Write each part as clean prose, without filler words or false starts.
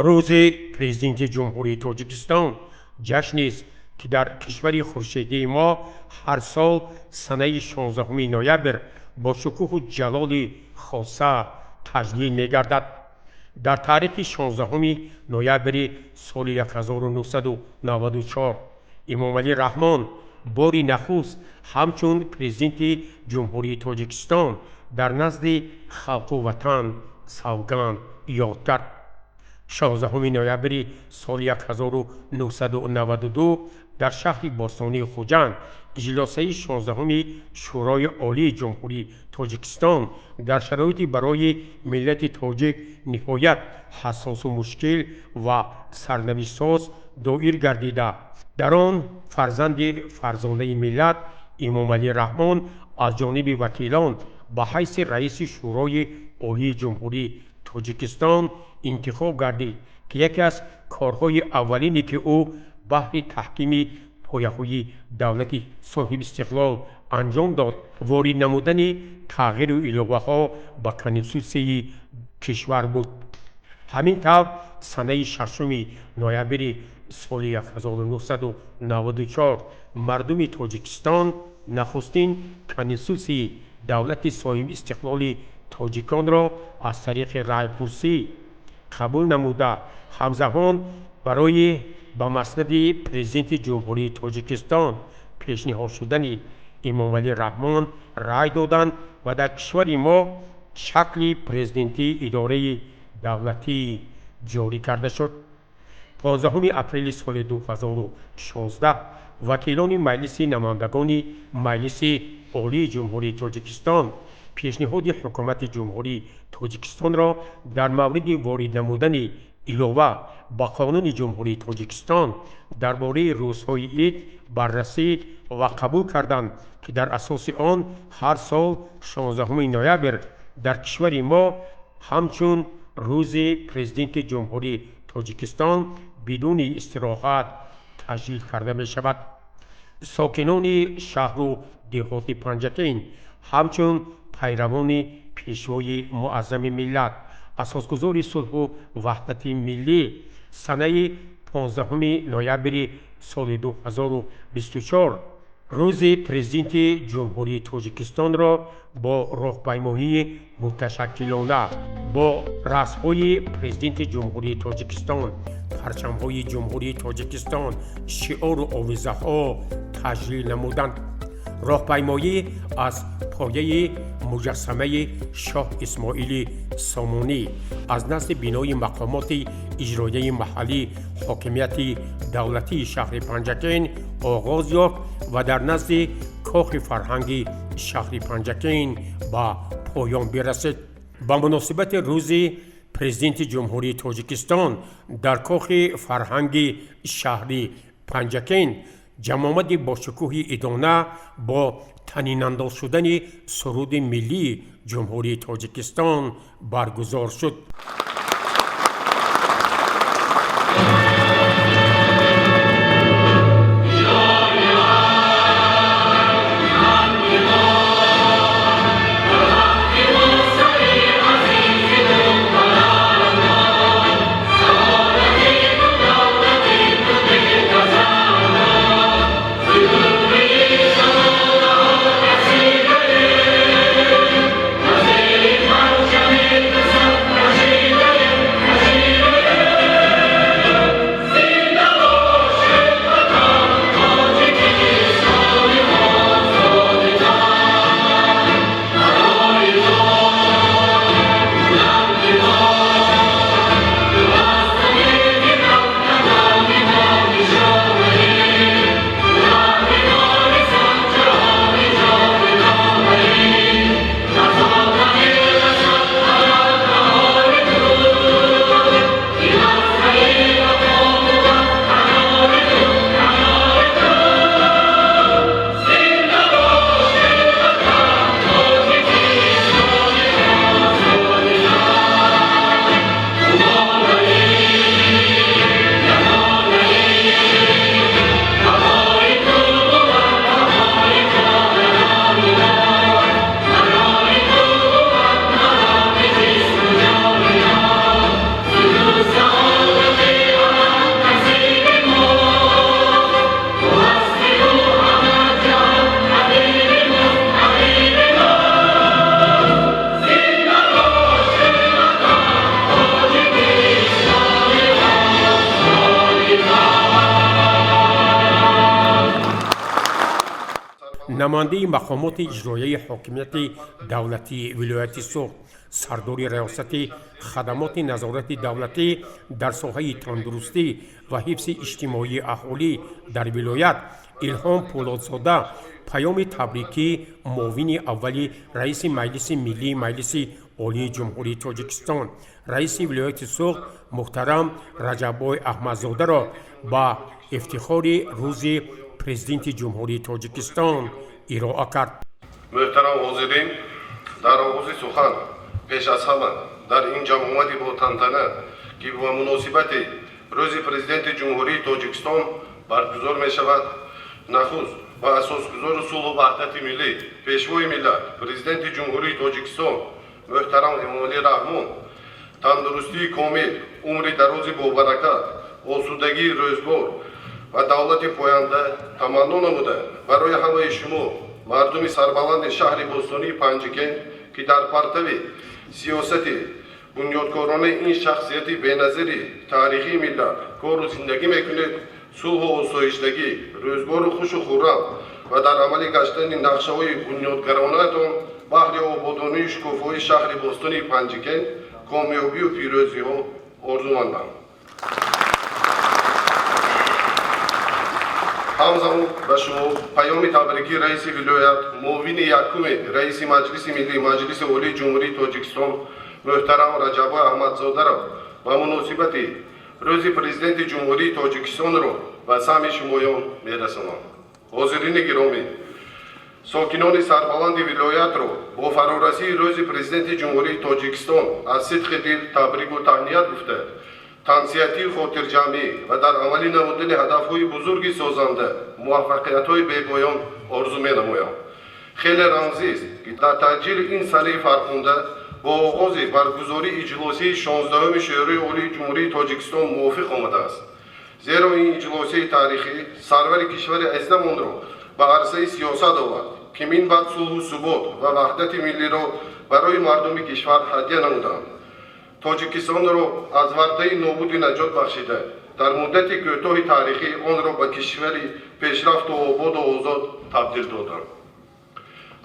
Рӯзи Президенти Ҷумҳурии Тоҷикистон ҷашнест, ки дар кишвари хуршедии мо ҳар сол санаи 16 ноябр бо шукӯҳу ҷалоли хоса таҷлил мегардад. Дар таърихи 16 ноябри соли 1994 Эмомалӣ Раҳмон бори нахуст ҳамчун Президенти Ҷумҳурии Тоҷикистон дар назди халқу ватан савганд ёд кард. 16 ноябри соли 1992 дар шаҳри бостонии Хуҷанд иҷлосаи 16-уми Шӯрои Олии Ҷумҳурии Тоҷикистон дар шароити барои миллати тоҷик ниҳоят ҳассосу мушкил ва сарнавиштсоз доир гардида, дар он фарзанди фарзонаи миллат Эмомалӣ Раҳмон аз ҷониби вакилон ба ҳайси раиси Шӯрои Олии Ҷумҳурии Тоҷикистон интихоб гардид, ки яке аз корҳои аввалине, ки ӯ баҳри таҳкими пояҳои давлати соҳибистиқлол анҷом дод, ворид намудани тағйиру иловаҳо ба Конститутсияи кишвар буд. Ҳамин тавр, санаи 6 ноябри соли 1994 мардуми Тоҷикистон нахустин Конститутсияи давлати соҳибистиқлоли тоҷиконро аз тариқи райпурсӣ қабул намуда, ҳамзамон барои ба маснади Президенти Ҷумҳурии Тоҷикистон пешниҳод шудани Эмомалӣ Раҳмон рай доданд ва дар кишвари мо шакли президентии идораи давлатӣ ҷорӣ карда шуд. 15 апрели соли 2016 вакилони Маҷлиси намояндагони Маҷлиси Олии Ҷумҳурии Тоҷикистон пешниҳоди Ҳукумати Ҷумҳурии Тоҷикистонро дар мавриди ворид намудани илова ба Қонуни Ҷумҳурии Тоҷикистон дар бораи рӯзҳои ид баррасӣ ва қабул карданд, ки дар асоси он ҳар сол 16 ноябр дар кишвари мо ҳамчун Рӯзи Президенти Ҷумҳурии Тоҷикистон бидуни истироҳат таҷлил карда мешавад. Сокинони шаҳру деҳоти Панҷакент ҳамчун пайравони Пешвои муаззами миллат, асосгузори сулҳу ваҳдати миллӣ, санаи 15 ноябри соли 2024 Рӯзи Президенти Ҷумҳурии Тоҷикистонро бо роҳпаймоии муташаккилона, бо расмҳои Президенти Ҷумҳурии Тоҷикистон, парчамҳои Ҷумҳурии Тоҷикистон, шиору овезаҳо таҷлил намуданд. Роҳпаймоӣ аз пояи муҷассамаи Шоҳ Исмоили Сомонӣ аз назди бинои мақомоти иҷроияи маҳаллӣ ҳокимияти давлатии шаҳри Панҷакент оғоз ёфт ва дар назди Кохи фарҳанги шаҳри Панҷакент ба поён бирасид. Ба муносибати Рӯзи Президенти Ҷумҳурии Тоҷикистон дар Кохи фарҳанги шаҳри Панҷакент ҷамъомади бошукӯҳи идона бо танинандоз шудани суруди миллии Ҷумҳурии Тоҷикистон баргузор шуд. Намояндаи мақомоти иҷроияи ҳокимияти давлатии вилояти Суғд, сардори Раёсати хадамоти назорати давлатӣ дар соҳаи тандурустӣ ва ҳифзи иҷтимоии аҳолӣ дар вилоят Илҳом Пӯлодзода паёми табрикии муовини аввали раиси Маҷлиси Миллии Маҷлиси Олии Ҷумҳурии Тоҷикистон, раиси вилояти Суғд муҳтарам Раҷаббой Аҳмадзодаро ба ифтихори Рӯзи Президенти Ҷумҳурии Тоҷикистон ироа кард. Муҳтарам ҳозирин, дар оғози сухан пеш аз ҳама дар ин ҷамъомади ботантана, ки ба муносибати Рӯзи Президенти Ҷумҳурии Тоҷикистон баргузор мешавад, нахуст ба асосгузори сулҳу ваҳдати миллӣ, Пешвои миллат, Президенти Ҷумҳурии Тоҷикистон муҳтарам Эмомалӣ Раҳмон тандурустии комил, умри дарози бобаракат, осудагии рӯзгор ва давлати поянда таманно намуда, барои ҳамаи шумо, мардуми сарбаланди шаҳри бостонии Панҷикент, ки дар партави сиёсати бунёдкоронаи ин шахсияти беназири таърихии миллат кору зиндагӣ мекунед, сулҳу осоиштагӣ, рӯзгори хушу хуррам ва дар амалӣ гаштани нақшаҳои бунёдгаронаатон баҳри ободонию шукуфоии шаҳри бостонии Панҷикент комёбию пирӯзиҳо орзумандам. Ҳамзамон ба шумо паёми табрикии раиси вилоят, муовини якуми раиси Маҷлиси Миллии Маҷлиси Олии Ҷумҳурии Тоҷикистон муҳтарам Раҷаббой Аҳмадзодаро ба муносибати Рӯзи Президенти Ҷумҳурии Тоҷикистонро ба самъи шумоён мерасонам. Ҳозирини гиромӣ, сокинони сарбаланди вилоятро бо фарорасии Рӯзи Президенти Ҷумҳурии Тоҷикистон аз сидқи дил табрику таҳният гуфта, тансиҳатию хотирҷамъӣ ва дар амалӣ намудани ҳадафҳои бузурги созанда муваффақиятҳои бепоён орзу менамоям. Хеле рамзист, ки дар таъҷили ин санаи фархунда бо оғози баргузории иҷлосияи 16-уми Шӯрои Олии Ҷумҳурии Тоҷикистон мувофиқ омадааст. Зеро ин иҷлосияи таърихӣ сарвари кишвари азизамонро ба арсаи сиёсат овард, ки минбаъд сулҳу субот ва ваҳдати миллиро барои мардуми кишвар ҳадя намуданд. Тоҷикистонро аз вартаи нобудӣ наҷот бахшида, дар муддати кӯтоҳи таърихӣ онро ба кишвари пешрафту ободу озод табдил доданд.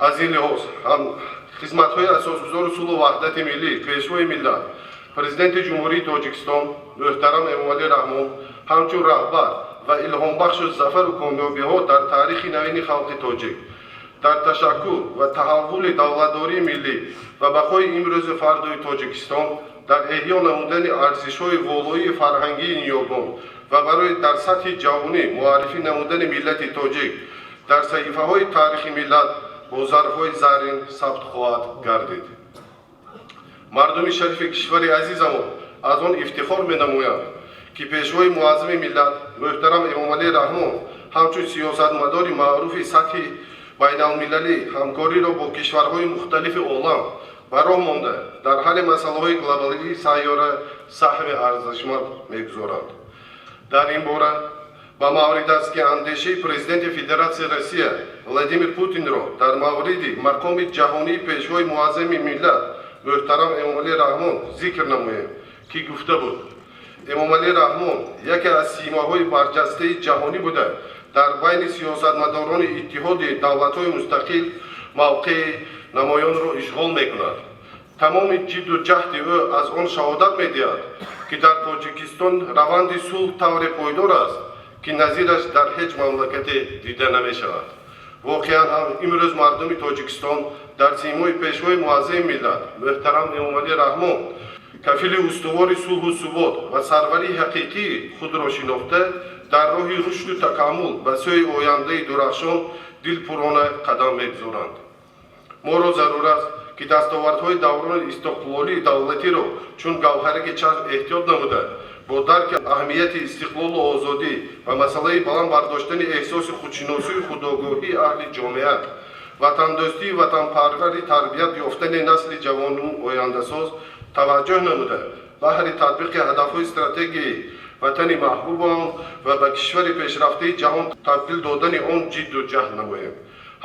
Аз ин лиҳоз ҳам хизматҳои асосгузори сулҳу ваҳдати миллӣ, Пешвои миллат, Президенти Ҷумҳурии Тоҷикистон муҳтарам Эмомалӣ Раҳмон ҳамчун раҳбар ва илҳомбахшу зафару комёбиҳо дар таърихи навини халқи тоҷик, дар ташаккул ва таҳаввули давлатдории миллӣ ва бақои имрӯзу фардои Тоҷикистон, дар эҳё намудани арзишҳои волоии фарҳангии ниёгон ва барои дар сатҳи ҷаҳонӣ муаррифӣ намудани миллати тоҷик дар саҳифаҳои таърихи миллат бо зарфҳои заррин сабт хоҳад гардид. Мардуми шарифи кишвари азизамон аз он ифтихор менамоянд, ки Пешвои муаззами миллат муҳтарам Эмомалӣ Раҳмон ҳамчун сиёсатмадори маъруфи сатҳи байналмилалӣ ҳамкориро бо кишварҳои мухталифи олам ба роҳ монда, дар ҳалли масъалаҳои глобалии сайёра саҳми арзишманд мегузоранд. Дар ин бора ба маврид аст, ки андешаи Президенти Федератсияи Россия Владимир Путинро дар мавриди мақоми ҷаҳонии Пешвои муаззами миллат муҳтарам Эмомалӣ Раҳмон зикр намоем, ки гуфта буд: «Эмомалӣ Раҳмон яке аз симоҳои барҷастаи ҷаҳонӣ буда, дар байни сиёсатмадорони Иттиҳоди Давлатҳои Мустақил мавқеи намоёнро ишғол мекунад. Тамоми ҷидду ҷаҳди ӯ аз он шаҳодат медиҳад, ки дар Тоҷикистон раванди сулҳ тавре пойдор аст, ки назираш дар ҳеҷ мамлакате дида намешавад». Воқеан ҳам имрӯз мардуми Тоҷикистон дар симои Пешвои муаззами миллат муҳтарам Эмомалӣ Раҳмон кафили устувори сулҳу субот ва сарварии ҳақиқии худро шинохта, дар роҳи рушду такаммул ба сӯи ояндаи дурахшон дилпурона қадам мегузоранд. Моро зарур аст, ки дастовардҳои даврони истиқлолии давлатиро чун гавҳараки чашм эҳтиёт намуда, бо дарки аҳамияти истиқлолу озодӣ ва масъалаи баланд бардоштани эҳсоси худшиносию худогоҳии аҳли ҷомеа, ватандӯстию ватанпарварӣ тарбият ёфтани насли ҷавону ояндасоз таваҷҷӯҳ намуда, баҳри татбиқи ҳадафҳои стратегияи ватани маҳбубон ва ба кишвари пешрафтаи ҷаҳон табдил додани он ҷидду ҷаҳд намоем.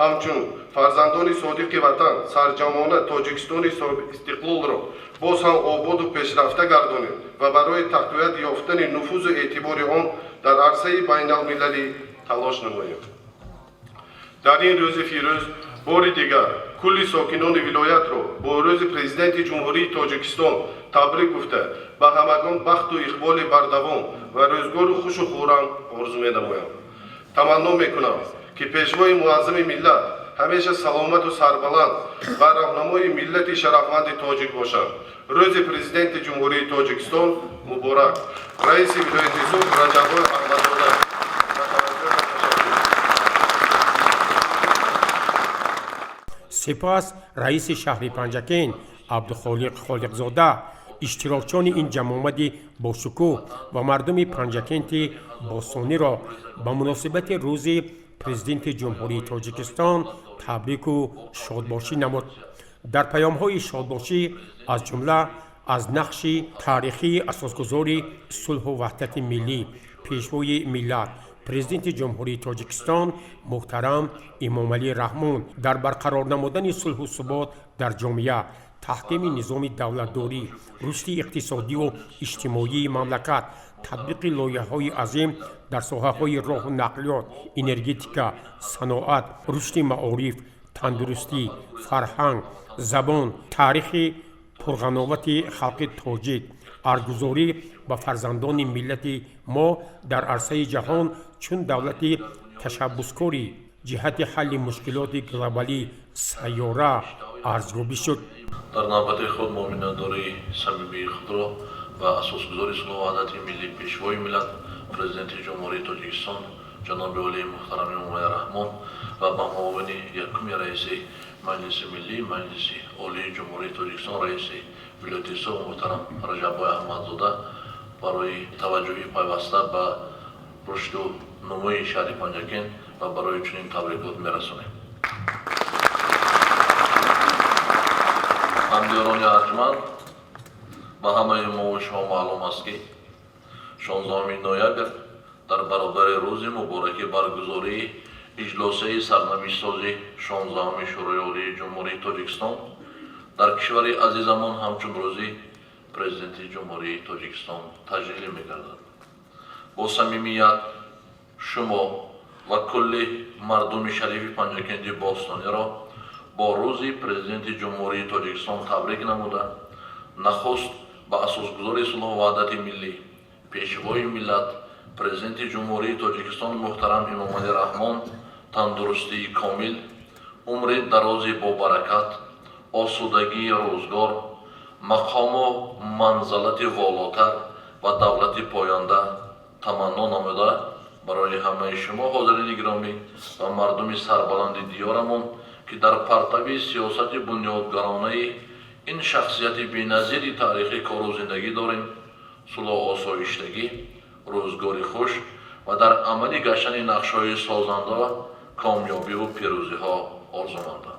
Ҳамчун фарзандони содиқи ватан сарҷамъона Тоҷикистони соҳибистиқлолро боз ҳам ободу пешрафта гардонем ва барои тақвият ёфтани нуфузу эътибори он дар арсаи байналмилалӣ талош намоем. Дар ин рӯзи фирӯз бори дигар кулли сокинони вилоятро бо рӯзи Президенти Ҷумҳурии Тоҷикистон табрик гуфта, ба ҳамагон бахту иқболи бардавом ва рӯзгору хушу хуррам орзу менамоям. Таманно мекунам, ки Пешвои муаззами миллат ҳамеша саломату сарбаланд ва роҳнамои миллати шарафманди тоҷик бошанд. Рӯзи Президенти Ҷумҳурии Тоҷикистон муборак! Раиси вилояти Суғд Раҷаббой Аҳмадзода. Ба таваҷҷӯҳ ташаккур. Сипас раиси шаҳри Панҷакент Абдухолиқ Холиқзода иштирокчиёни ин ҷамъомади бошукӯҳ ва мардуми Панҷакенти бостониро ба муносибати Рӯзи Президенти Ҷумҳурии Тоҷикистон табрику шодбошӣ намуд. Дар паёмҳои шодбошӣ, аз ҷумла аз нақши таърихии асосгузори сулҳу ваҳдати миллӣ, Пешвои миллат, Президенти Ҷумҳурии Тоҷикистон муҳтарам Эмомалӣ Раҳмон дар барқарор намудани сулҳу субот дар ҷомеа, таҳкими низоми давлатдорӣ, рушди иқтисодию иҷтимоии мамлакат, татбиқи лоиҳаҳои азим дар соҳаҳои роҳу нақлиёт, энергетика, саноат, рушди маориф, тандурустӣ, фарҳанг, забон, таърихи пурғановати халқи тоҷик, арҷгузорӣ ба фарзандони миллати мо дар арсаи ҷаҳон чун давлати ташаббускори ҷиҳати ҳалли мушкилоти глобалии сайёра арзёбӣ шуд. Дар навбати худ мо миннатдории самимии худро ба асосгузори сулҳу ваҳдати миллӣ, Пешвои миллат, Президенти Ҷумҳурии Тоҷикистон ҷаноби олии муҳтарам Эмомалӣ Раҳмон ва ба муовини якуми раиси Маҷлиси Миллӣ Маҷлиси Олии Ҷумҳурии Тоҷикистон, раиси вилояти Суғд муҳтарам Раҷаббой Аҳмадзода барои таваҷҷӯҳи пайваста ба рушду нумӯи шаҳри Панҷакент ва барои чунин табрикот мерасонем. Ҳамдиёрони арҷманд, ба ҳамаи мову шумо маълум аст, ки 16 ноябр дар баробари рӯзи мубораки баргузории иҷлосияи сарнавиштсози 16-уми Шӯрои Олии Ҷумҳурии Тоҷикистон дар кишвари азизамон ҳамчун рӯзи Президенти Ҷумҳурии Тоҷикистон таҷлил мегардад. Бо самимият шумо ва кулли мардуми шарифи Панҷакенти бостониро бо рӯзи Президенти Ҷумҳурии Тоҷикистон табрик намуда, нахуст ба асосгузори сулҳу ваҳдати миллӣ, Пешвои миллат, Президенти Ҷумҳурии Тоҷикистон муҳтарам Эмомалӣ Раҳмон тандурустии комил, умри дарози бобаракат, осудагии рӯзгор, мақому манзалати волотар ва давлати поянда таманно намуда, барои ҳамаи шумо, ҳозирини гиромӣ, ва мардуми сарбаланди диёрамон, ки дар партави сиёсати бунёдгаронаи ин шахсияти беназири таърихӣ кору зиндагӣ дорем, сулҳу осоиштагӣ, рӯзгори хуш ва дар амалӣ гаштани нақшҳои созанда комёбиву пирӯзиҳо орзумандам.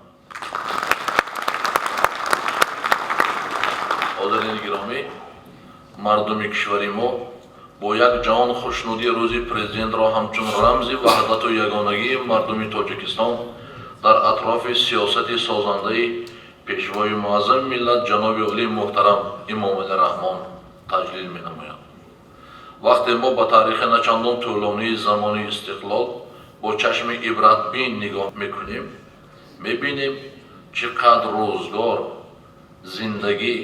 Ҳозирини гиромӣ, мардуми кишвари мо бо як ҷаҳон хушнудӣ рӯзи Президентро ҳамчун рамзи ваҳдату ягонагии мардуми Тоҷикистон дар атрофи сиёсати созандаи Пешвои муаззами миллат ҷаноби олии муҳтарам Эмомалӣ Раҳмон таҷлил менамоянд. Вақте мо ба таърихи начандон тӯлонии замони истиқлол бо чашми ибратбин нигоҳ мекунем, мебинем, чӣ қадр рӯзгор, зиндагӣ,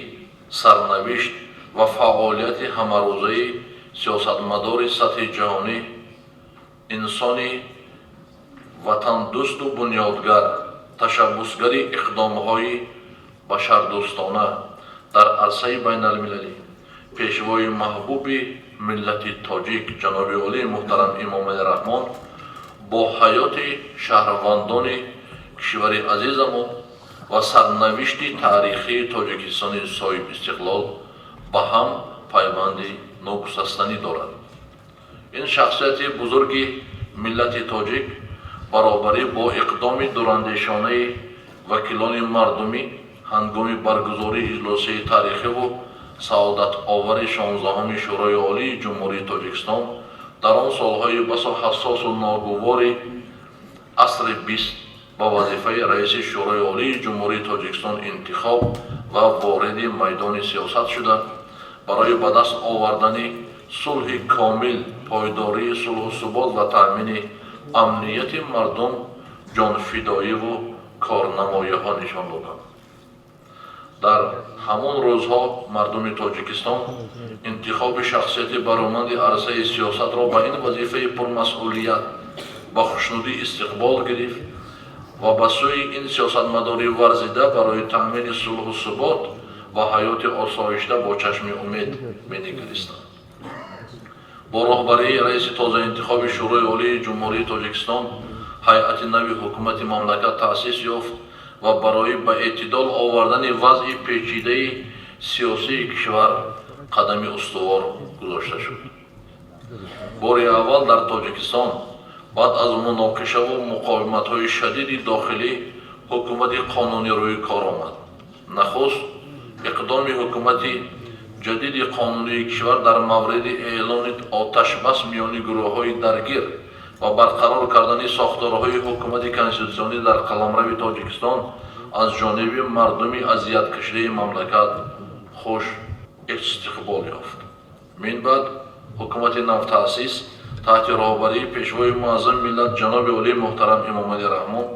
сарнавишт ва фаъолияти ҳамарӯзаи сиёсатмадори сатҳи ҷаҳонӣ, инсони ватандӯсту бунёдгар, ташаббусгари иқдомҳои башардӯстона дар арсаи байналмилалӣ, Пешвои маҳбуби миллати тоҷик ҷаноби олии муҳтарам Эмомалӣ Раҳмон бо ҳаёти шаҳрвандони кишвари азизамон ва сарнавишти таърихии Тоҷикистони соҳибистиқлол ба ҳам пайванди ногусастанӣ дорад. Ин шахсияти бузурги миллати тоҷик баробарӣ бо иқдоми дурандешонаи вакилони мардумӣ ҳангоми баргузории иҷлосияи таърихиву саодатовари 16-уми Шӯрои Олии Ҷумҳурии Тоҷикистон дар он солҳои басо ҳассосу ногувори асри бист ба вазифаи раиси Шӯрои Олии Ҷумҳурии Тоҷикистон интихоб ва вориди майдони сиёсат шуда, барои ба даст овардани сулҳи комил, пойдории сулҳу субот ва таъмини амнияти мардум Ҷонфидоиву корнамоиҳо нишон доданд. Дар ҳамон рӯзҳо мардуми Тоҷикистон интихоби шахсияти бароманди арсаи сиёсатро ба ин вазифаи пурмасъулият ба хушнудӣ истиқбол гирифт ва ба сӯи ин сиёсатмадори варзида барои таъмини сулҳу субот ва ҳаёти осоишта бо чашми умед менигаристанд. Бо роҳбарии раиси тозаинтихоби Шӯрои Олии Ҷумҳурии Тоҷикистон ҳайати нави ҳукумати мамлакат таъсис ёфт ва барои ба эътидол овардани вазъи печидаи сиёсии кишвар қадами устувор гузошта шуд. Бори аввал дар Тоҷикистон баъд аз муноқишаву муқовиматҳои шадиди дохилӣ ҳукумати қонунӣ рӯи кор омад. Нахуст иқдоми ҳукумати ҷадиди қонунии кишвар дар мавриди эълони оташбас миёни гурӯҳҳои даргир ва барқарор кардани сохторҳои ҳукумати конститутсионӣ дар қаламрави Тоҷикистон аз ҷониби мардуми азияткашидаи мамлакат хуш истиқбол ёфт. Мин баъд ҳукумати навтаъсис таҳти роҳбарии Пешвои муаззами миллат ҷаноби олии муҳтарам Эмомалӣ Раҳмон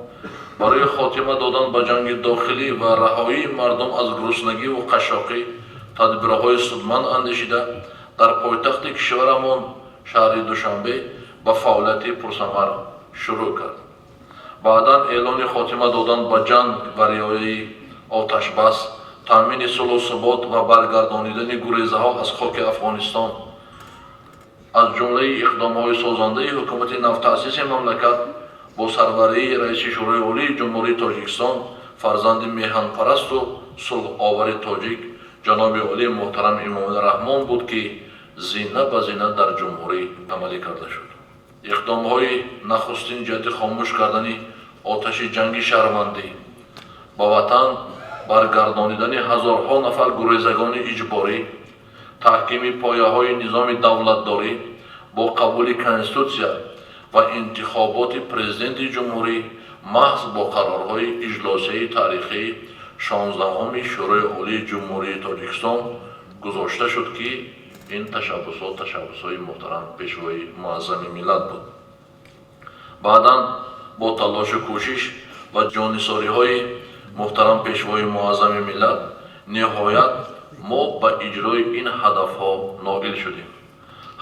барои хотима додан ба ҷанги дохилӣ ва раҳоии мардум аз гуруснагиву қашшоқӣ тадбирҳои судманд андешида, дар пойтахти кишварамон, шаҳри Душанбе, ба фаъолияти пурсамар шурӯъ кард. Баъдан эълони хотима додан ба ҷанг ва риояи оташбас, таъмини сулҳу субот ва баргардонидани гурезаҳо аз хоки Афғонистон аз ҷумлаи иқдомҳои созандаи ҳукумати навтаъсиси мамлакат бо сарварии раиси Шӯрои Олии Ҷумҳурии Тоҷикистон, фарзанди меҳанпарасту сулҳовари тоҷик ҷаноби олии муҳтарам Эмомалӣ Раҳмон буд, ки зина ба зина дар ҷумҳурӣ амалӣ карда шуд. Иқдомҳои нахустин ҷиҳати хомӯш кардани оташи ҷанги шаҳрвандӣ, ба ватан баргардонидани ҳазорҳо нафар гурезагони иҷборӣ, таҳкими пояҳои низоми давлатдорӣ бо қабули Конститутсия ва интихоботи Президенти ҷумҳурӣ маҳз бо қарорҳои иҷлосияи таърихии 16-уми Шӯрои Олии Ҷумҳурии Тоҷикистон гузошта шуд, ки ин ташаббусҳо ташаббусҳои муҳтарам Пешвои муаззами миллат буд. Баъдан бо талошу кӯшиш ва ҷоннисориҳои муҳтарам Пешвои муаззами миллат ниҳоят мо ба иҷрои ин ҳадафҳо ноил шудем.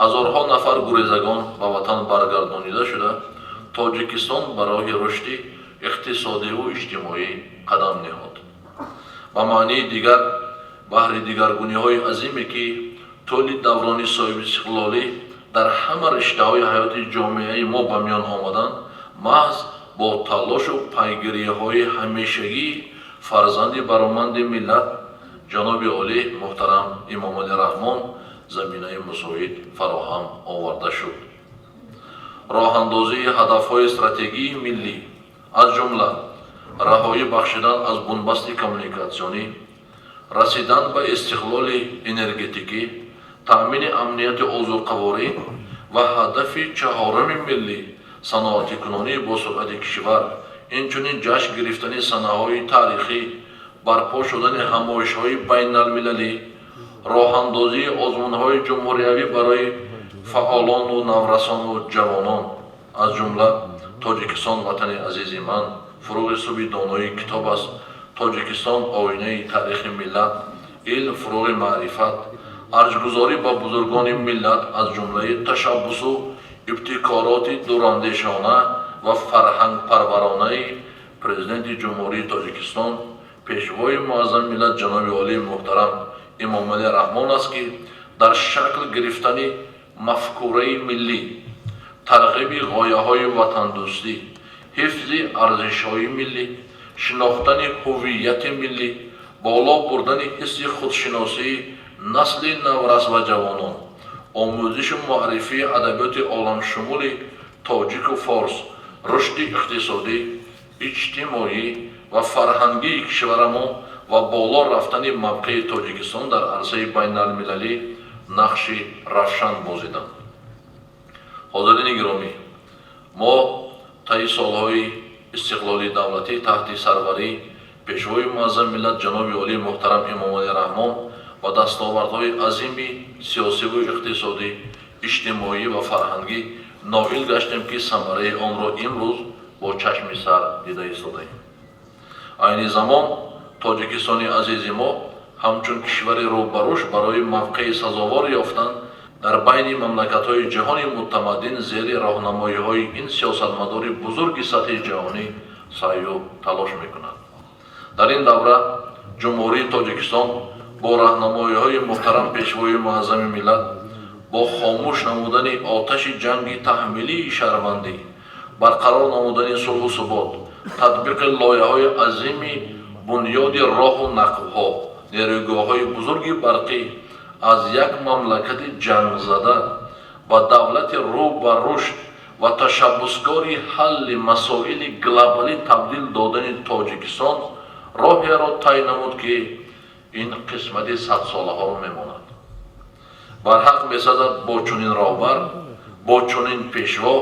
Ҳазорҳо нафар гурезагон ба ватан баргардонида шуда, Тоҷикистон ба роҳи рушди иқтисодиву иҷтимоӣ қадам ниҳод. Ба маънии дигар, баҳри дигаргуниҳои азиме, ки тӯли даврони соҳибистиқлолӣ дар ҳама риштаҳои ҳаёти ҷомеаи мо ба миён омаданд, маҳз бо талошу пайгириҳои ҳамешагии фарзанди бароманди миллат ҷаноби олӣ муҳтарам Эмомалӣ Раҳмон заминаи мусоид фароҳам оварда шуд. Роҳандозии ҳадафҳои стратегии миллӣ, аз ҷумла раҳоӣ бахшидан аз бунбасти коммуникатсионӣ, расидан ба истиқлоли энергетикӣ, таъмини амнияти озуқаворӣ ва ҳадафи чаҳоруми миллӣ, саноатикунонии босуръати кишвар, инчунин ҷашн гирифтани санаҳои таърихӣ, барпо шудани ҳамоишҳои байналмилалӣ, роҳандозии озмунҳои ҷумҳуриявӣ барои фаъолону наврасону ҷавонон, аз ҷумла «Тоҷикистон ватани азизи ман», «Фурӯғи субҳи доноӣ китоб аст», «Тоҷикистон оинаи таърихи миллат», «Илм фурӯғи маърифат», арҷгузорӣ ба бузургони миллат аз ҷумлаи ташаббусу ибтикороти дурандешона ва фарҳангпарваронаи Президенти Ҷумҳурии Тоҷикистон, Пешвои муаззами миллат ҷаноби олии муҳтарам Эмомалӣ Раҳмон аст, ки дар шакл гирифтани мафкураи миллӣ, тарғиби ғояҳои ватандӯстӣ, ҳифзи арзишҳои миллӣ, шинохтани ҳуввияти миллӣ, боло бурдани ҳисси худшиносии насли наврас ва ҷавонон, омӯзишу муаррифии адабиёти оламшумули тоҷику форс, рушди иқтисодӣ, иҷтимоӣ ва фарҳангии кишварамон ва боло рафтани мавқеи Тоҷикистон дар арсаи байналмилалӣ нақши равшан бозиданд. Ҳозирини гиромӣ, мо таи солҳои истиқлолии давлатӣ таҳти сарварии Пешвои муаззами миллат ҷаноби олии муҳтарам Эмомалӣ Раҳмон ба дастовардҳои азими сиёсиву иқтисодӣ, иҷтимоӣ ва фарҳангӣ ноил гаштем, ки самараи онро имрӯз бо Бо чашми сар дида истодаем. Айни замон Тоҷикистони азизи мо ҳамчун кишвари рӯ ба рушд барои мавқеи сазовор ёфтан дар байни мамлакатҳои ҷаҳони мутамаддин зери роҳнамоиҳои ин сиёсатмадори бузурги сатҳи ҷаҳонӣ саъю талош мекунад. Дар ин давра Ҷумҳурии Тоҷикистон бо роҳнамоиҳои муҳтарам Пешвои Муаззами миллат бо хомӯш намудани оташи ҷанги таҳмилии шаҳрвандӣ, барқарор намудани сулҳу субот, татбиқи лоиҳаҳои азими бунёди роҳу нақбҳо, нерӯгоҳҳои бузурги барқӣ аз як мамлакати ҷангзада ба давлати рӯ ба рушд ва ташаббускори ҳалли масоили глобалӣ табдил додани Тоҷикистон роҳеро тай намуд, ки ин қисмати садсолаҳоро мемонад. Барҳақ месазад бо чунин роҳбар, бо чунин пешво,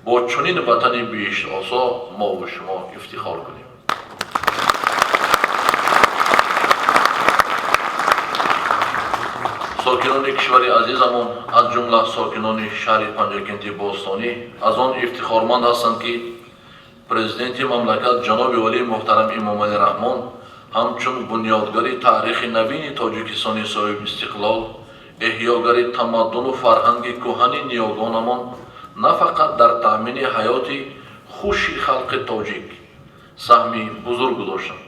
бо чунин ватани биҳиштосо мову шумо ифтихор кунем. Сокинони кишвари азизамон, аз ҷумла сокинони шаҳри Панҷакенти бостонӣ, аз он ифтихорманд ҳастанд, ки президенти мамлакат ҷаноби олии муҳтарам Эмомалӣ Раҳмон ҳамчун бунёдгари таърихи навини Тоҷикистони соҳибистиқлол, эҳёгари тамаддуну фарҳанги кӯҳани ниёгонамон на фақат дар таъмини ҳаёти хуши халқи тоҷик саҳми бузург гузоштанд,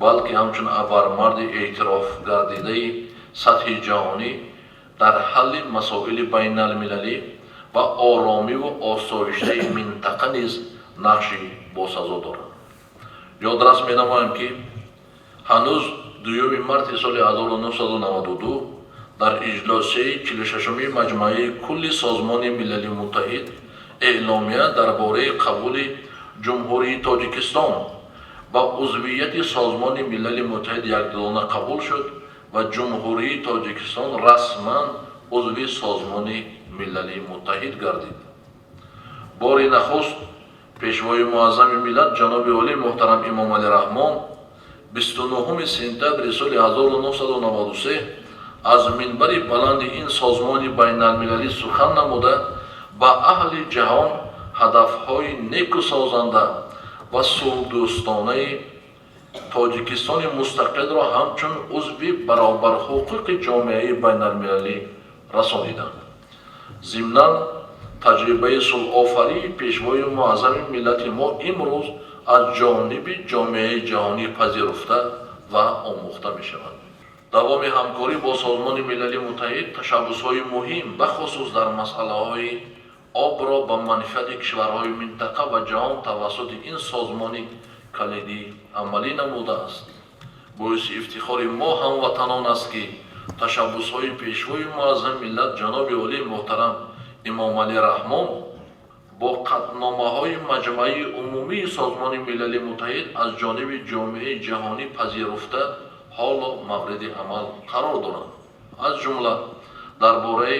балки ҳамчун абармарди эътирофгардидаи сатҳи ҷаҳонӣ дар ҳалли масоили байналмилалӣ ва оромиву осоиштаи минтақа низ нақши босазо дорад. Ёдрас менамоям, ки ҳанӯз 2 марти соли 1992 дар иҷлосияи 46-уми Маҷмааи кулли Созмони Милали Муттаҳид эъломия дар бораи қабули Ҷумҳурии Тоҷикистон ба узвияти Созмони Милали Муттаҳид якдилона қабул шуд ва Ҷумҳурии Тоҷикистон расман узви Созмони Милали Муттаҳид гардид. Бори нахуст Пешвои Муаззами миллат ҷаноби олӣ муҳтарам Эмомалӣ Раҳмон 29 сентябри соли 1993 аз минбари баланди ин созмони байналмилалӣ сухан намуда, ба аҳли ҷаҳон ҳадафҳои неку созанда ва сулҳдӯстонаи Тоҷикистони мустақилро ҳамчун узви баробарҳуқуқи ҷомеаи байналмилалӣ расониданд. Зимнан таҷрибаи сулҳофарии Пешвои Муаззами миллати мо имрӯз аз ҷониби ҷомеаи ҷаҳонӣ пазируфта ва омӯхта мешавад. Давоми ҳамкорӣ бо Созмони Милали Муттаҳид ташаббусҳои муҳим, бахусус дар масъалаҳои обро ба манфиати кишварҳои минтақа ва ҷаҳон тавассути ин созмони калидӣ амалӣ намудааст. Боиси ифтихори мо ҳамватанон аст, ки ташаббусҳои Пешвои Муаззами миллат ҷаноби олии муҳтарам Эмомалӣ Раҳмон бо қатъномаҳои Маҷмааи Умумии Созмони Милали Муттаҳид аз ҷониби ҷомеаи ҷаҳонӣ пазируфта, ҳоло мавриди амал қарор доранд. Аз ҷумла дар бораи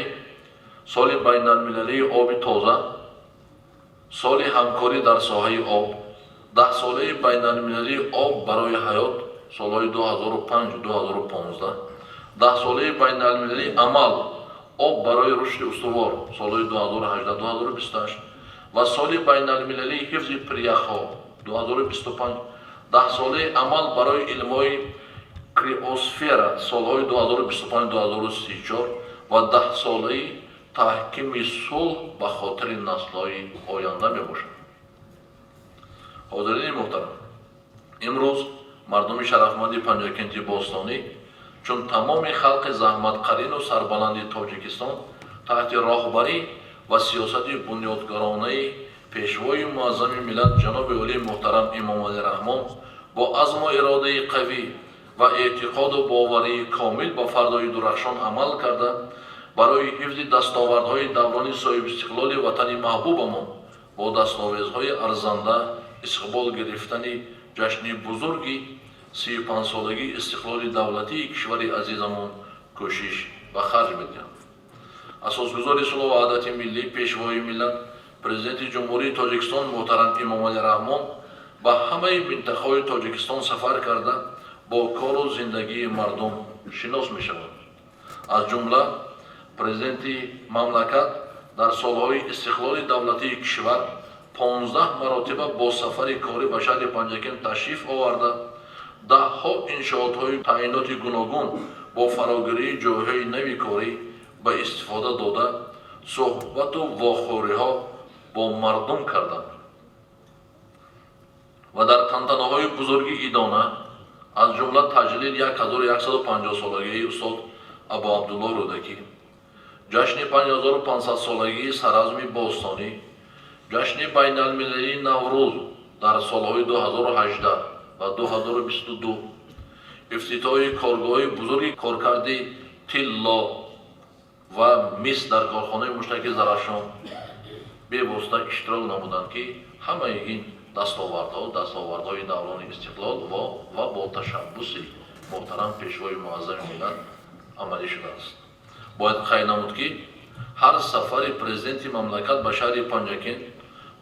соли байналмилалии оби тоза, соли ҳамкорӣ дар соҳаи об, даҳсолаи байналмилалии об барои ҳаёт солҳои 2005-2015, даҳсолаи байналмилалии амал об барои рушди устувор солҳои 2018-2028 ва соли байналмилалии ҳифзи пиряхҳо 2025, даҳсолаи амал барои илмҳои криосфера солҳои 2025-2034 ва даҳсолаи таҳкими сулҳ ба хотири наслҳои оянда мебошад. Ҳозирини муҳтарам, имрӯз мардуми шарафманди Панҷакенти бостонӣ чун тамоми халқи заҳматқарину сарбаланди Тоҷикистон таҳти роҳбарӣ ва сиёсати бунёдгаронаи Пешвои Муаззами миллат ҷаноби олии муҳтарам Эмомалӣ Раҳмон бо азму иродаи қавӣ ва эътиқоду боварии комил ба фардои дурахшон амал карда, барои ҳифзи дастовардҳои даврони соҳибистиқлоли ватани маҳбубамон бо дастовезҳои арзанда истиқбол гирифтани ҷашни бузурги 35-солагии истиқлоли давлатии кишвари азизамон кӯшиш ба харҷ медиҳанд. Асосгузори сулҳу ваҳдати миллӣ, Пешвои миллат, Президенти Ҷумҳурии Тоҷикистон муҳтарам Эмомалӣ Раҳмон ба ҳамаи минтақаҳои Тоҷикистон сафар карда, бо кору зиндагии мардум шинос мешаванд. Аз ҷумла президенти мамлакат дар солҳои истиқлоли давлатии кишвар 15 маротиба бо сафари корӣ ба шаҳри Панҷакент ташриф оварда, даҳҳо иншоотҳои таъиноти гуногун бо фарогирии ҷойҳои нави корӣ ба истифода дода, суҳбату вохӯриҳо бо мардум карданд ва дар тантанаҳои бузурги идона, аз ҷумла таҷлил 1150-солагии устод Абу Абдулло Рӯдакӣ, ҷашни 5500-солагии Саразми бостонӣ, ҷашни байналмилалии Наврӯз дар солҳои 2018 ва 2022, ифтитоҳи коргоҳи бузурги коркарди тилло ва мис дар корхонаи муштараки Зарафшон бевосита иштирок намуданд, ки ҳамаи ин дастовардҳо дастовардҳои даврони истиқлол ва бо ташаббуси муҳтарам Пешвои муаззами миллат амалӣ шудааст. Бояд қайд намуд, ки ҳар сафари президенти мамлакат ба шаҳри Панҷакент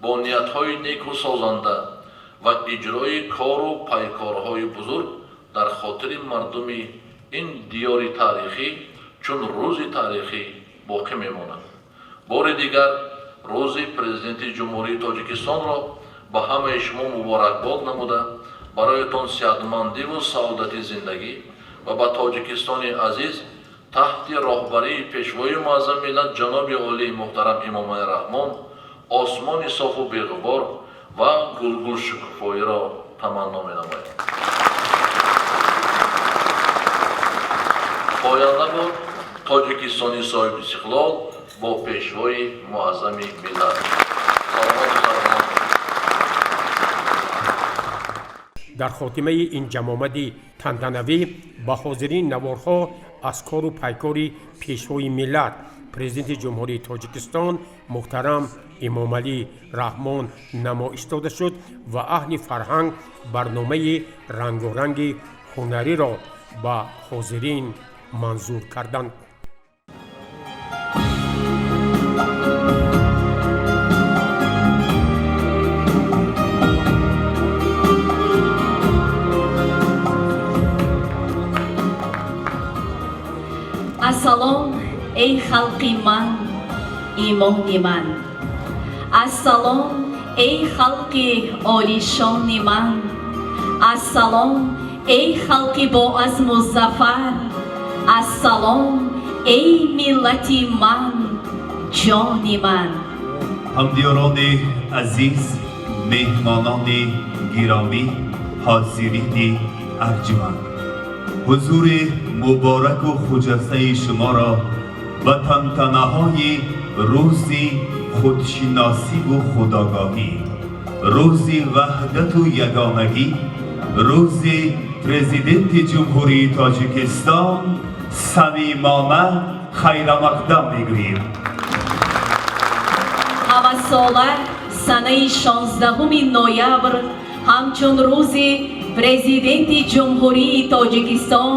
бо ниятҳои неку созанда ва иҷрои кору пайкорҳои бузург дар хотири мардуми ин диёри таърихӣ чун рӯзи таърихӣ боқӣ мемонад. Бори дигар рӯзи Президенти Ҷумҳурии Тоҷикистонро ба ҳамаи шумо муборакбод намуда, бароятон сиҳатмандиву саодати зиндагӣ ва ба Тоҷикистони азиз таҳти роҳбарии Пешвои муаззами миллат ҷаноби олии муҳтарам Эмомалӣ Раҳмон осмони софу беғубор ва гулгулшукуфоиро таманно менамоям. Поянда бод Тоҷикистони соҳибистиқлол бо Пешвои муаззами миллат. Саломату сарбаланд. Дар хотимаи ин ҷамъомади тантанавӣ ба ҳозирин наворҳо аз кору пайкори Пешвои миллат, Президенти Ҷумҳурии Тоҷикистон муҳтарам Эмомалӣ Раҳмон намоиш дода шуд ва аҳли фарҳанг барномаи рангоранги ҳунариро ба ҳозирин манзур карданд. Ассалом, эй халқи ман, имони ман, ассалом, эй халқи олишони ман, ассалом, эй халқи боазму зафар, ассалом, эй миллати ман, ҷони ман. Ҳамдиёрони азиз, меҳмонони гиромӣ, ҳозирини арҷманд, ҳузури мубораку хуҷастаи шуморо ба тантанаҳои рӯзи худшиносиву худогоҳӣ, рӯзи ваҳдату ягонагӣ, рӯзи Президенти Ҷумҳурии Тоҷикистон самимона хайрамақдам мегӯем. Ҳамасола санаи 16 ноябр ҳамчун рӯзи Президенти Ҷумҳурии Тоҷикистон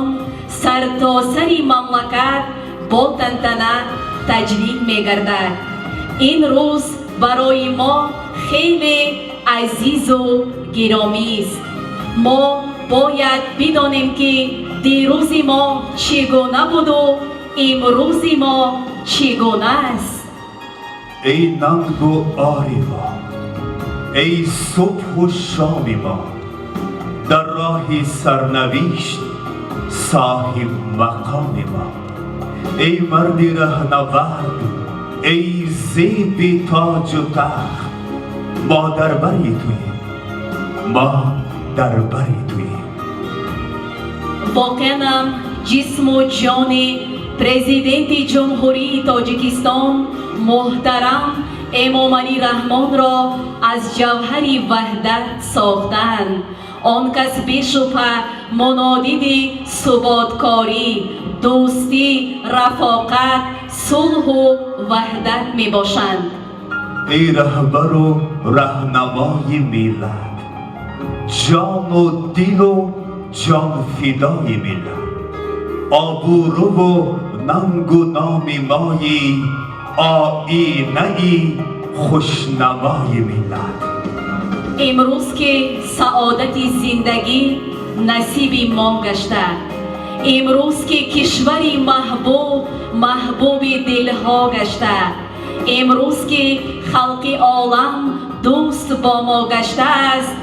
сартосари мамлакат бо тантана таҷлил мегардад. Ин рӯз барои мо хеле азизу гиромист. Мо бояд бидонем, ки дирӯзи мо чӣ гуна буду имрӯзи мо чӣ гуна аст. Эй нангу ори мо, эй субҳу шоми мо, дар роҳи сарнавишт соҳиб мақоми мо, эй марди раҳнавард, эй зеби тоҷу тахт, мо дар бари туем, мо дар бари туем. Воқеанам, ҷисму ҷони Президенти Ҷумҳурии Тоҷикистон муҳтарам Эмомалӣ Раҳмонро аз ҷавҳари ваҳдат сохтанд. Он кас бешубҳа мунодиди суботкорӣ, дӯстӣ, рафоқат, сулҳу ваҳдат мебошанд. Эй раҳбару раҳнамои миллат, ҷону дилу ҷонфидои миллат, обурӯву нангу номи мои, оинаи хушнамои миллат. Имрӯз ки саодати зиндагӣ насиби мо гашта, имрӯз ки кишвари маҳбуб маҳбуби дилҳо гашта, имрӯз ки халқи олам дӯст бо мо гаштааст,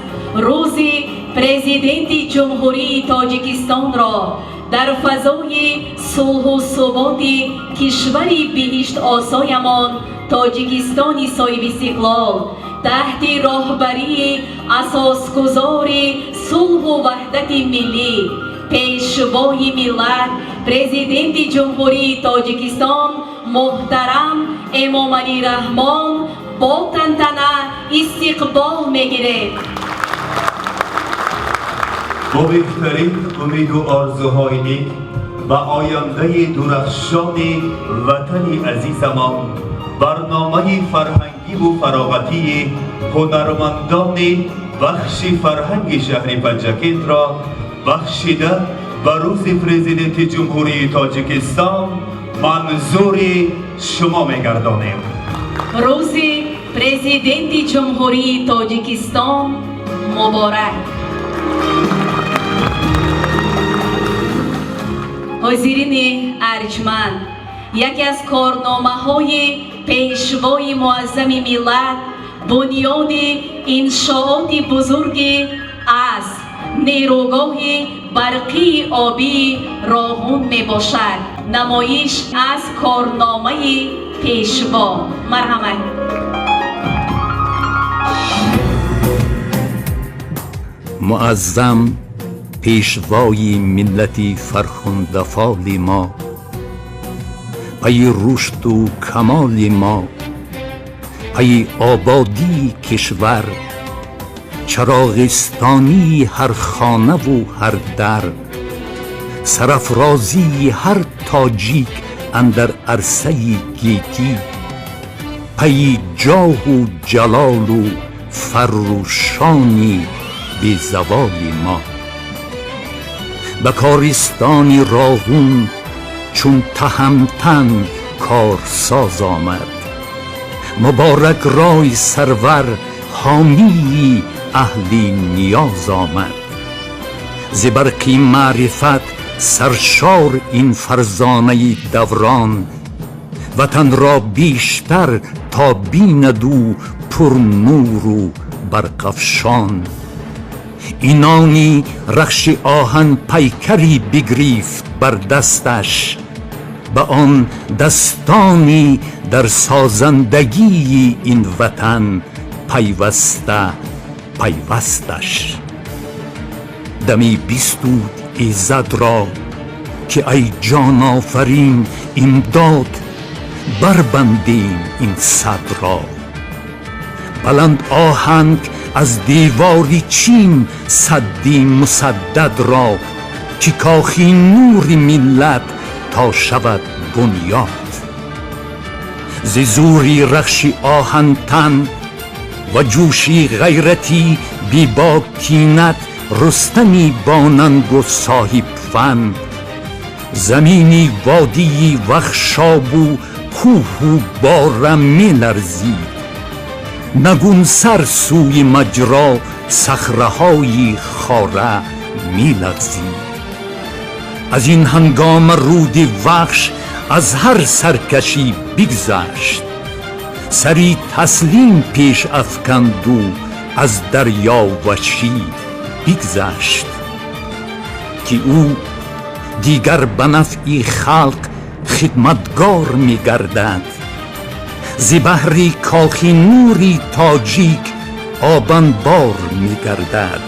рӯзи Президенти Ҷумҳурии Тоҷикистонро дар фазои сулҳу суботи кишвари биҳиштосоямон Тоҷикистони соҳибистиқлол таҳти роҳбарии асосгузори сулҳу ваҳдати миллӣ, Пешвои миллат, Президенти Ҷумҳурии Тоҷикистон муҳтарам Эмомалӣ Раҳмон бо тантана истиқбол мегирем. Бо беҳтарин умеду орзуҳои нек ба ояндаи дурахшони ватани азизамон, барномаи фарҳангиву фароғатии ҳунармандони бахши фарҳанги шаҳри Панҷакентро бахшида ба рӯзи Президенти Ҷумҳурии Тоҷикистон манзури шумо мегардонем. Рӯзи Президенти Ҷумҳурии Тоҷикистон муборак! Ҳозирини арҷманд, яке аз корномаҳои Пешвои муаззами миллат бунёди иншооти бузурги аз нерӯгоҳи барқии обии Роғун мебошад. Намоиш аз корномаи Пешво, марҳамат. Муаззам Пешвои миллати фархундафоли мо, пайи рушду камоли мо, пайи ободии кишвар, чароғистонии ҳар хонаву ҳар дар, сарафрозии ҳар тоҷик андар арсаи гетӣ, пайи ҷоҳу ҷалолу фарру шони безаволи мо. Ба користони Роғун чун таҳамтан корсоз омад, муборак рой сарвар ҳомии аҳли ниёз омад. Зи барқи маърифат саршор ин фарзонаи даврон, ватанро бештар то бинаду пурнуру барқафшон. Инони рахши оҳан пайкари бигрифт бар дасташ, ба он дастони дар созандагии ин ватан пайваста пайвасташ. Дами бистуд иззатро ки ай ҷонофарин имдод, барбандем ин садро. Баланд оҳанг аз девори чин садди мусаддадро, ки кохи нури миллат то шавад бунёд. Зи зури рахши оҳантан ва ҷӯши ғайрати бебокинат Рустами бонангу соҳибфан, замини водии Вахшобу кӯҳу бора меларзид. Нагунсар сӯи маҷро сахраҳои хора мелағзид. Аз ин ҳангома руди Вахш аз ҳар саркашӣ бигзашт, сари таслим пеш афканду аз дарёвашӣ бигзашт, ки ӯ дигар ба нафъи халқ хидматгор мегардад. Зи баҳри кохи нури тоҷик обанбор мегардад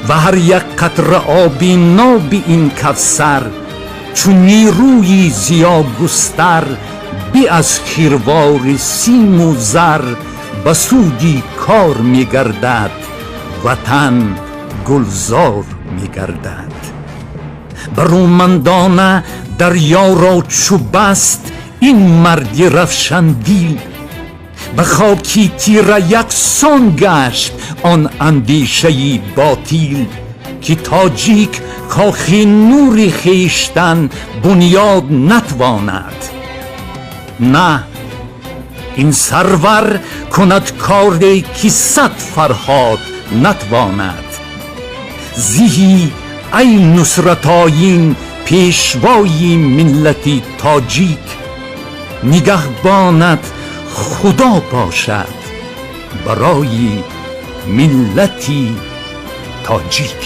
ва ҳар як қатра оби ноби ин кавсар чун нерӯи зиёгустар бе аз хирвори симу зар ба суди кор мегардад, ватан гулзор мегардад. Барумандона дарёро чу баст ин марди равшандил, ба хоки тира яксон гашт он андешаи ботил, ки тоҷик кохи нури хештан бунёд натвонад. На, ин сарвар кунад коре ки сад Фарҳод натвонад. Зиҳи ай нусратоин Пешвои миллати тоҷик, нигаҳбонат Худо бошад. барои миллати тоҷик.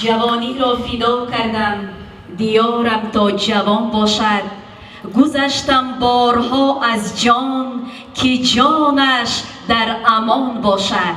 Ҷавониро фидо кардам, диёрам то ҷавон бошад. Гузаштам борҳо аз ҷон, ки ҷонаш дар амон бошад.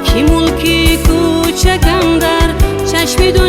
Ки мулки кӯчакам дар чашми.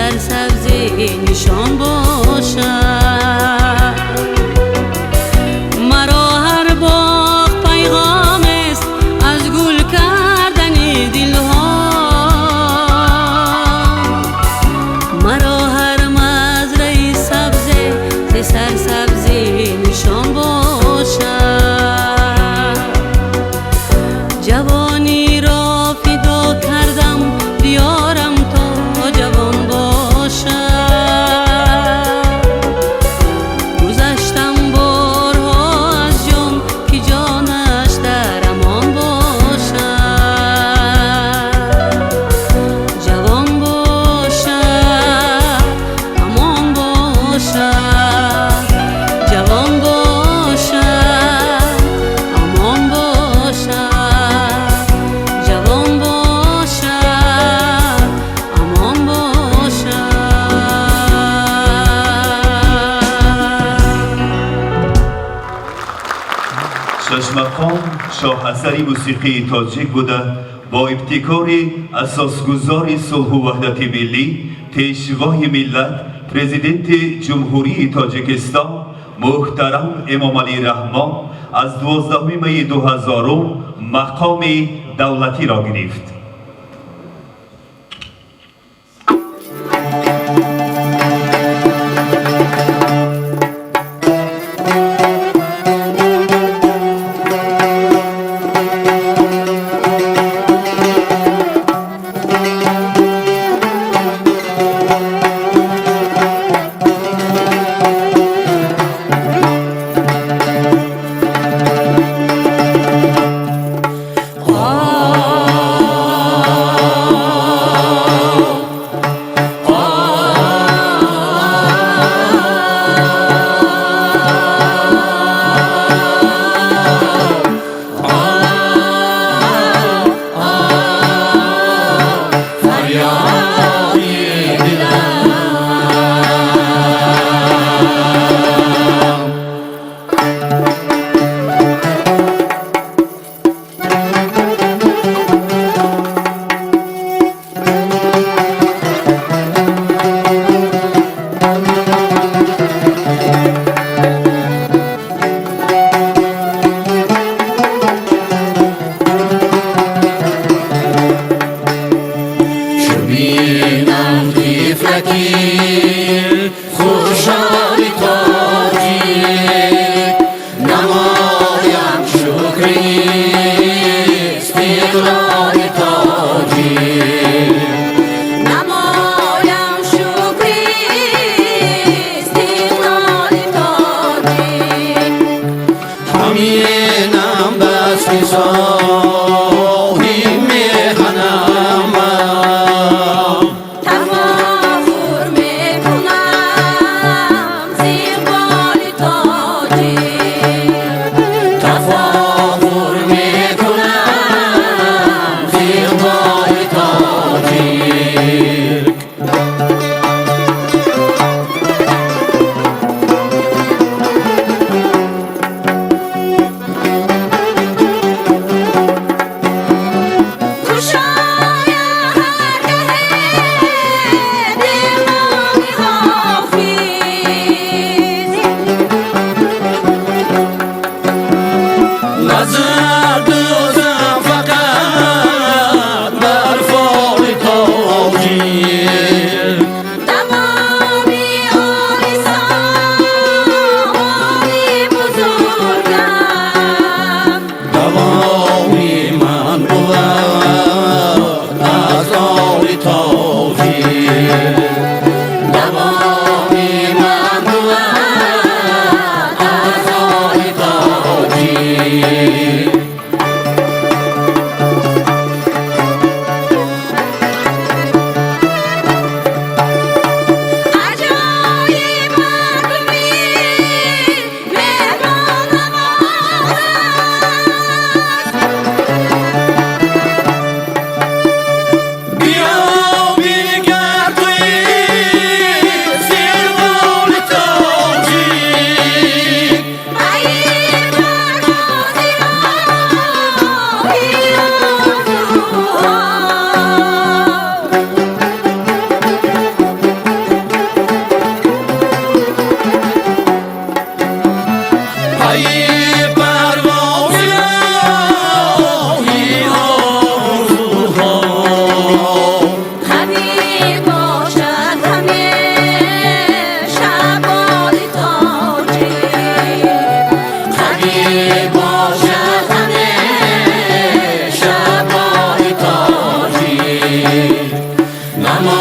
Сарсабзӣ нишон бошад. Маро ҳар боғ пайғом аст аз гул кардани дилҳо, маро ҳар мазраи сабзе зи сарсабзӣ нишон бошад. Ҷавониро фидо кардам диёрам то ҷавон бошад. Гузаштам борҳо аз ҷон, ки ҷонаш дар амон бошад. Ҷавон бошад, амон бошад. Ҷавон бошад, амон бошад. Ҷавон бошад, амон бошад. Шашмақом шоҳасари мусиқии тоҷик буда, бо ибтикори асосгузори сулҳу ваҳдати миллӣ, Пешвои миллат, Президенти Ҷумҳурии Тоҷикистон муҳтарам Эмомалӣ Раҳмон аз 12 майи 2000 мақоми давлатиро гирифт. آه.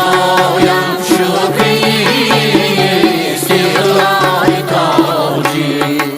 Худоям шукри истиқлоли тоҷик.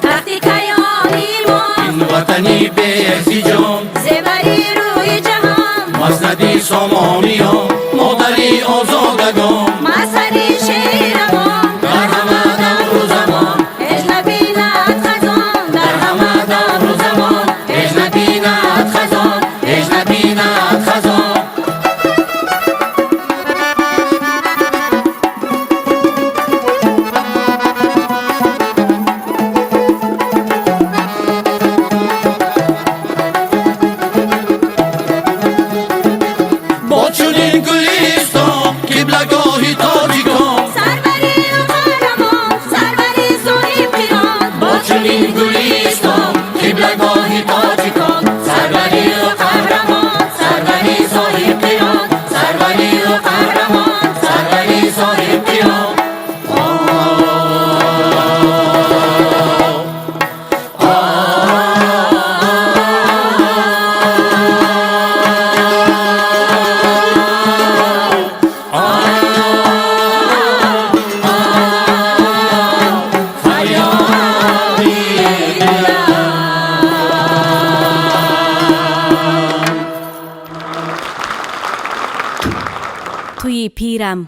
Тахти каёни мо, ин ватани беҳзиҷон, зевари рӯи ҷаҳон, маснади сомониён, модари озодагон, масари шеравон, дар ҳама давру замон, ҳеҷ набинад хазон, дар ҳама давру замон, ҳеҷ набинад хазон, ҳеҷ набинад хазон. Бо чунин гулистон, қиблагоҳи тоҷикон, сарвари қаҳрамон, сарвари соҳибқирон, бо чунин гулистон, қиблагоҳи тоҷикон, сарвари қаҳрамон, сарвари соҳибқирон, сарвари қаҳрамон, сарвари соҳибқирон. Туи пирам,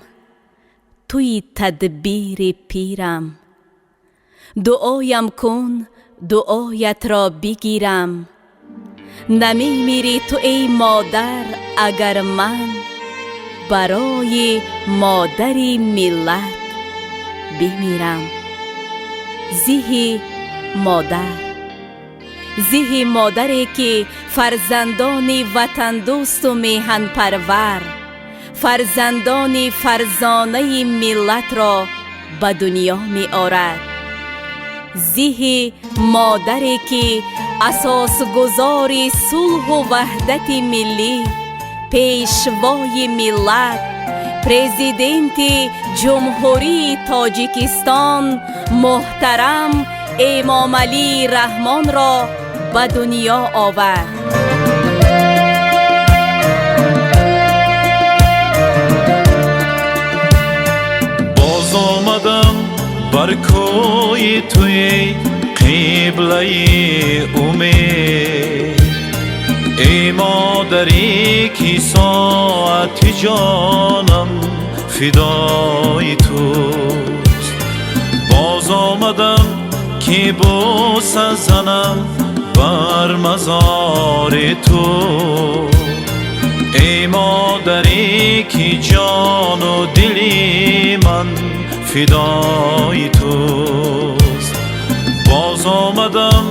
туи тадбири пирам, дуоям кун, дуоятро бигирам. Намемирӣ ту эй модар, агар ман барои модари миллат бимирам. Зиҳи модар, зиҳи модаре ки фарзандони ватандӯсту меҳанпарвар, фарзандони фарзонаи миллатро ба дунё меорад. Зиҳи модаре ки асосгузори сулҳу ваҳдати миллӣ, пешвои миллат, президенти Ҷумҳурии Тоҷикистон муҳтарам Эмомалӣ Раҳмонро ба дунё овард. Боз омадам бар кӯи туи, қиблаи умед. Эй модаре ки соати ҷонам фидои туст. Боз омадам ки бӯса занам бар мазори ту. Эй модаре ки ҷону дили ман фидои туст. Боз омадам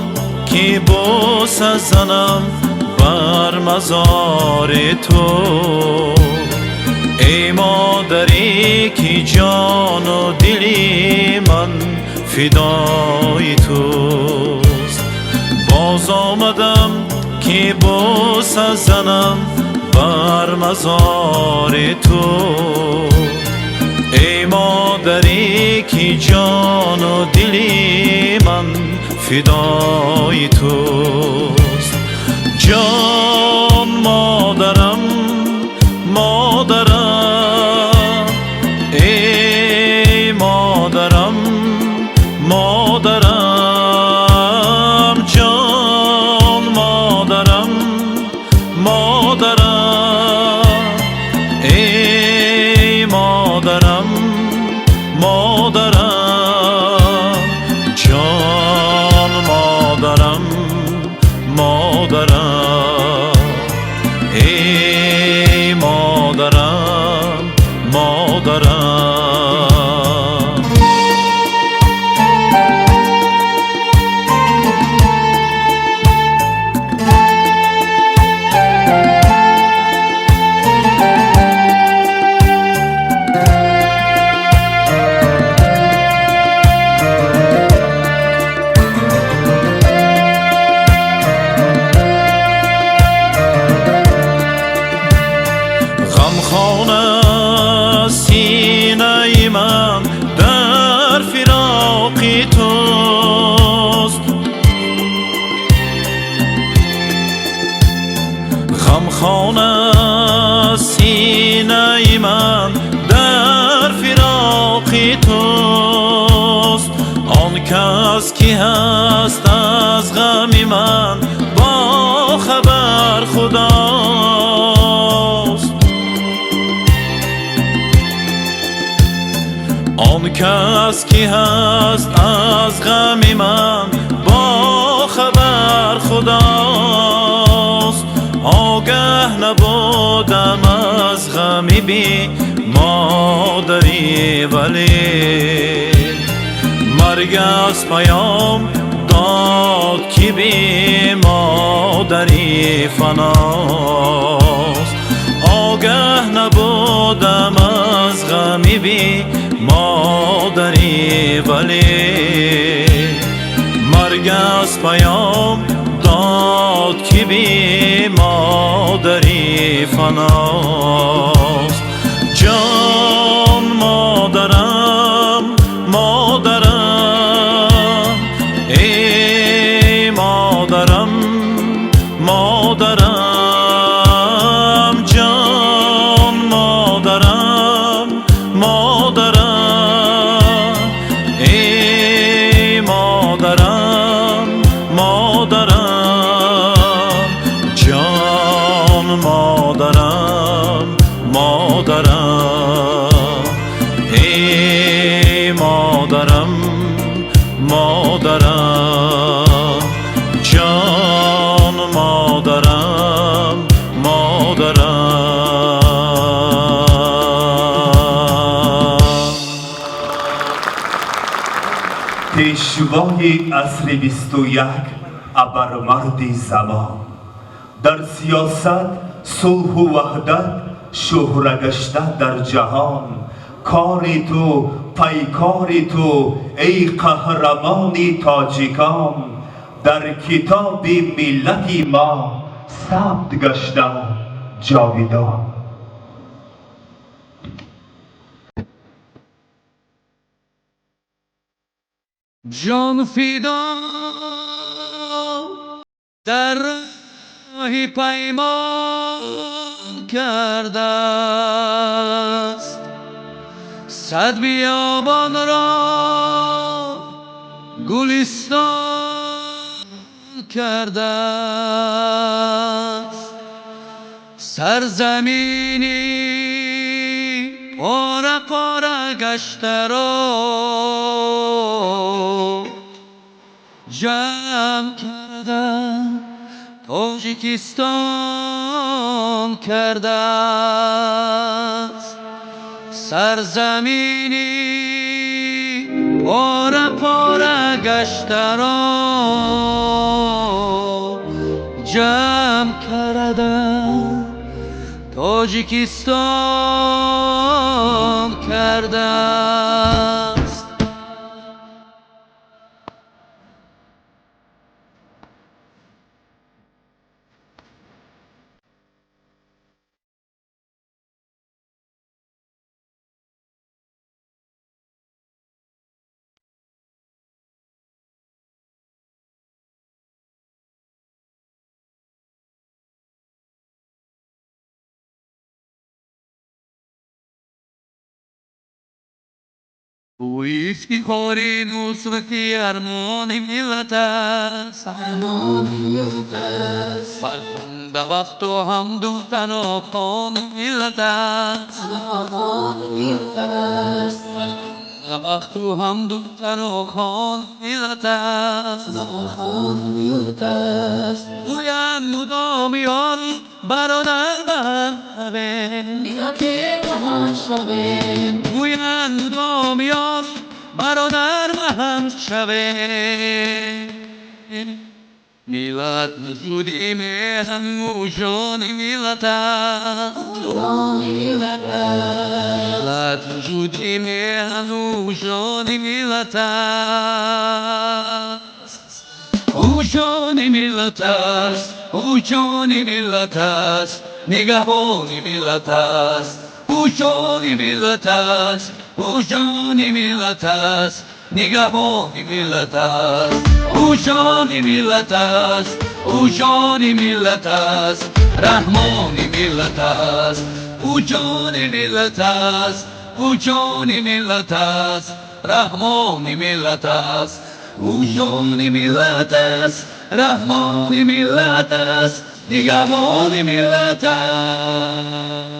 ки бӯса занам бар мазори ту. Эй модаре ки ҷону дили ман фидои туст. Боз омадам ки бӯса занам бар мазори ту. Эй модаре ки ҷону дили ман фидои туст. Ҷон модарам, модарам, эй модарам, модарам, ҷон модарам, модарам, эй модарам, модарам, ҷон модарам, модарам. Хона синаи ман дар фироқи туст, он кас ки ҳаст аз ғами ман бохабар Худост. Он кас ки ҳаст аз ғами ман бохабар Худост. Огаҳ набудам аз ғами бемодарӣ, вале марг аз паём дод ки бемодарӣ фаност. Огаҳ набудам аз ғами бемодарӣ, вале марг аз паём дод ки бемодарӣ фаност. Ҷон модарам, модарам, эй модарам, модарам, ҷон модарам, модарам, эй модарам, модарам, ҷон модарам, модарам, эй модарам, модарам, ҷон модарам, модарам. Пешвои асри 21, абармарди замон, дар сиёсат сулҳу ваҳдат шӯҳра гашта дар ҷаҳон. Кори ту, пайкори ту, эй қаҳрамони тоҷикон, дар китоби миллати мо сабт гашта ҷовидон. Ҷон фидо дар роҳи паймон кардааст, сад биёбонро гулистон кардааст, сарзамини пора пора гаштаро ҷамъ карда Тоҷикистон кардааст, сарзамини пора пора гаштаро ҷамъ карда Тоҷикистон кардааст. Ифтихори нусрати армони миллат аст, фархунда вақту ҳамду танохони миллат аст, вақту ҳамду танохони миллат аст. Гӯянд мудом ёр бародар баҳавем, гӯянд мудом ёр бародар баҳам шавем. Миллат вуҷуди меҳану ҷони миллат аст, миллат вуҷуди меҳану ҷони миллат аст. Ӯ ҷони миллат аст, ӯ ҷони миллат аст, нигаҳбони миллат аст. Ӯ ҷони миллат аст, ӯ ҷони миллат аст, нигаҳбони миллат аст. Ӯ ҷони миллат аст, Ӯ ҷони миллат аст, раҳмони миллат аст. Ӯ ҷони миллат аст, ӯ ҷони миллат аст, раҳмони миллат аст. Ӯ ҷони миллат аст, раҳмони миллат аст, нигаҳбони миллат аст.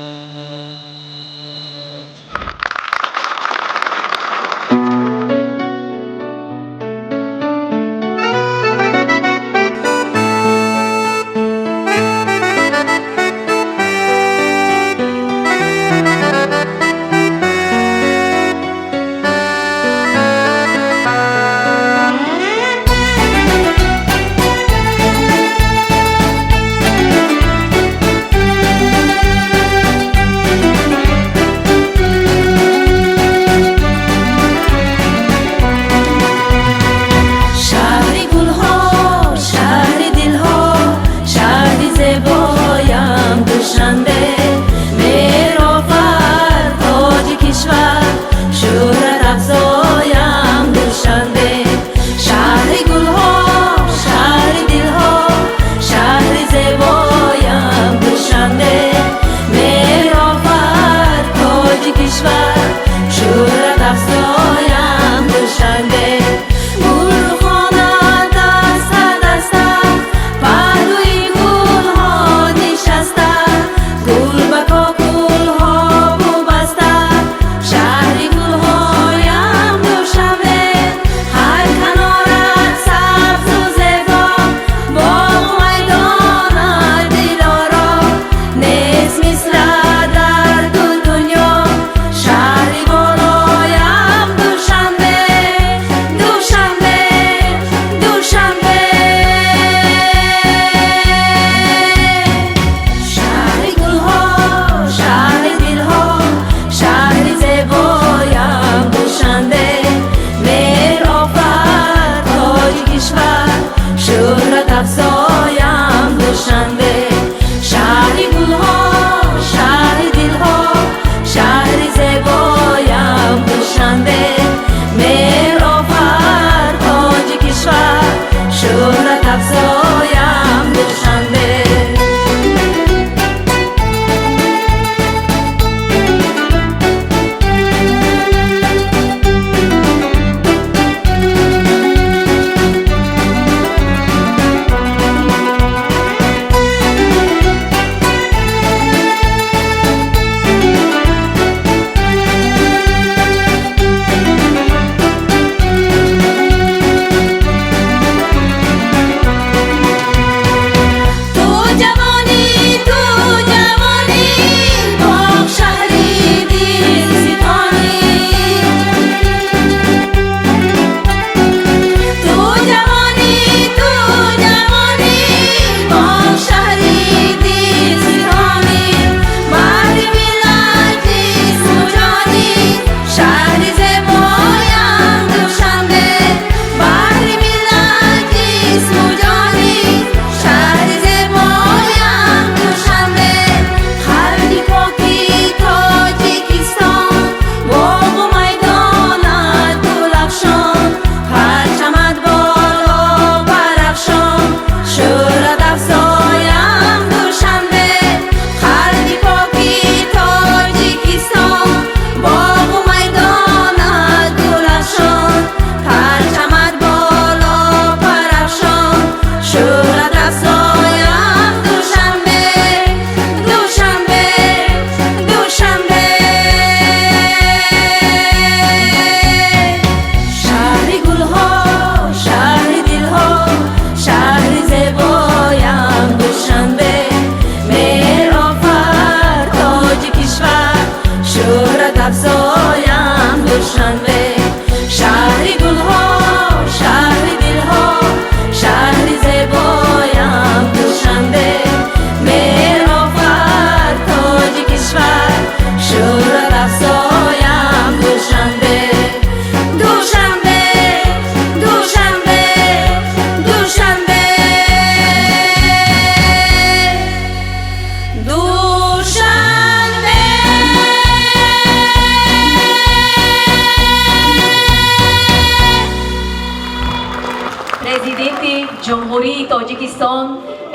Тоҷикистон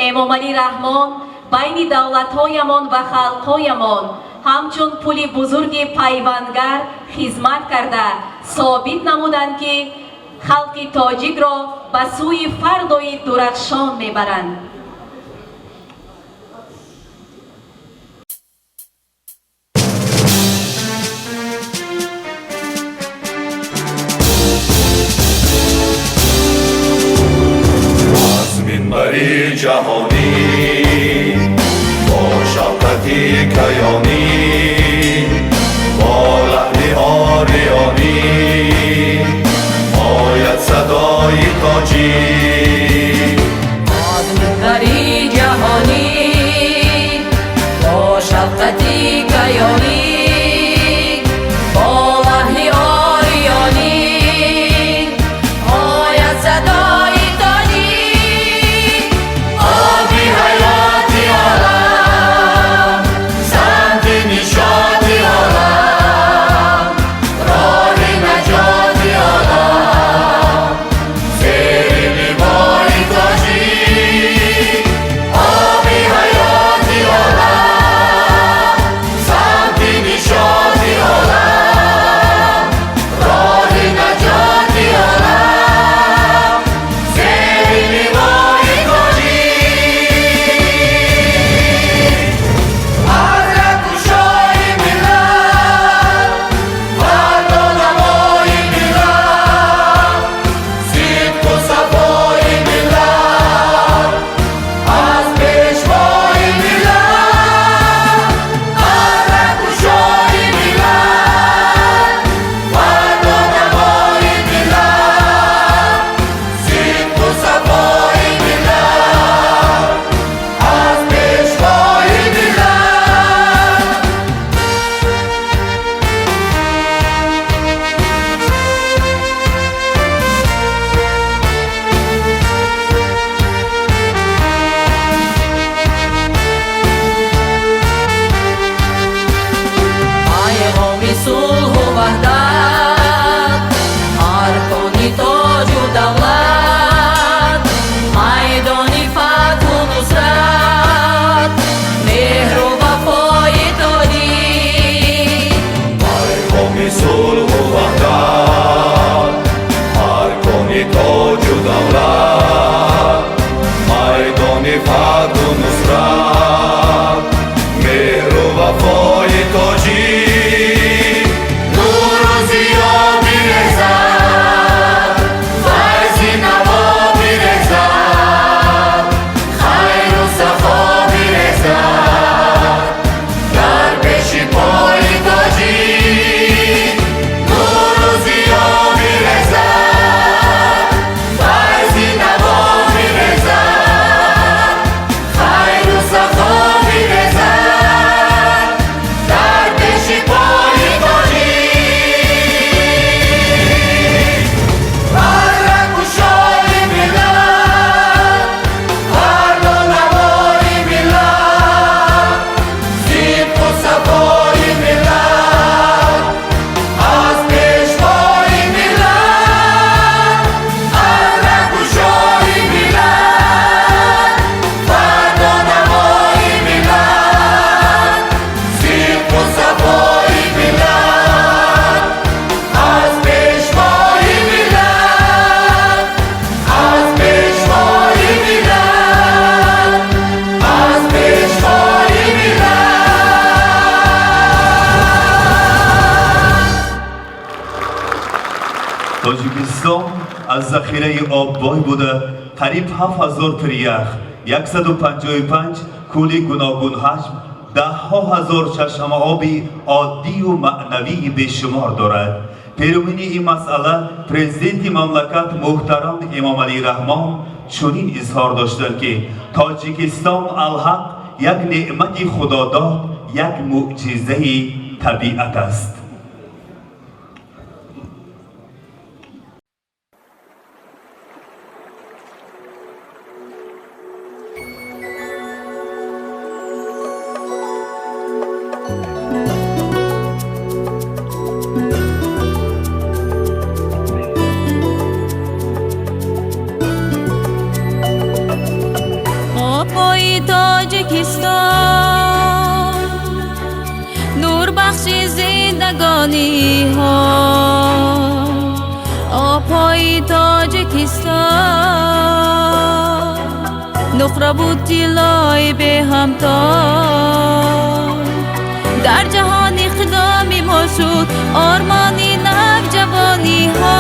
Эмомалӣ Раҳмон байни давлатҳоямон ва халқҳоямон ҳамчун пули бузурги пайвандгар хизмат карда, собит намуданд, ки халқи тоҷикро ба сӯи фардои дурахшон мебаранд. Аз минбари ҷаҳонӣ бо шавкати каёнӣ, бо лаҳни ориёнӣ ояд садои тоҷик. Аз минбари ҷаҳонӣ бо шавкати каёнӣ, бо лаҳни ориёнӣ ояд садои тоҷик. Оби ҳаёти олам, самти нишоти олам, роҳи наҷоти олам, зери ливои тоҷик. Оби ҳаёти олам, самти нишоти олам, роҳи наҷоти олам, зери ливои тоҷик. Аз рагкушои миллат, фардонамои миллат, сидқу сафои миллат, аз пешвои миллат. Аз рагкушои миллат, фардонамои миллат, сидқу сафои миллат, аз пешвои миллат. Пайғоми сулҳу ваҳдат, аркони тоҷу давлат, майдони фатҳу нусрат, меҳру вафои тоҷик. Пайғоми сулҳу ваҳдат, аркони тоҷу давлат, майдони фатҳу нусрат, меҳру вафои тоҷик. Нуру зиё бирезад, файзи наво бирезад, хайру сафо бирезад дар пеши пои тоҷик. Нуру зиё бирезад, файзи наво бирезад, хайру сафо бирезад дар пеши пои тоҷик. Рагкушои миллат, фардонамои миллат, сидқу сафои миллат, аз пешвои миллат. Аз рагкушои миллат, фардонамои миллат, сидқу сафои миллат, аз пешвои миллат, аз пешвои миллат, аз пешвои миллат. Тоҷикистон аз захираи об бой буда, қариб 7000 пирях, 155 кӯли гуногунҳаҷм, даҳҳо ҳазор чашмаоби оддию маънавии бешумор дорад. Перомуни ин масъала президенти мамлакат муҳтарам Эмомалӣ Раҳмон чунин изҳор доштанд, ки Тоҷикистон алҳақ як неъмати худодод, як мӯъҷизаи табиат аст. Нуқра-ву тиллои беҳамто. Дар ҷаҳон иқдоми мо шуд ормони навҷавониҳо.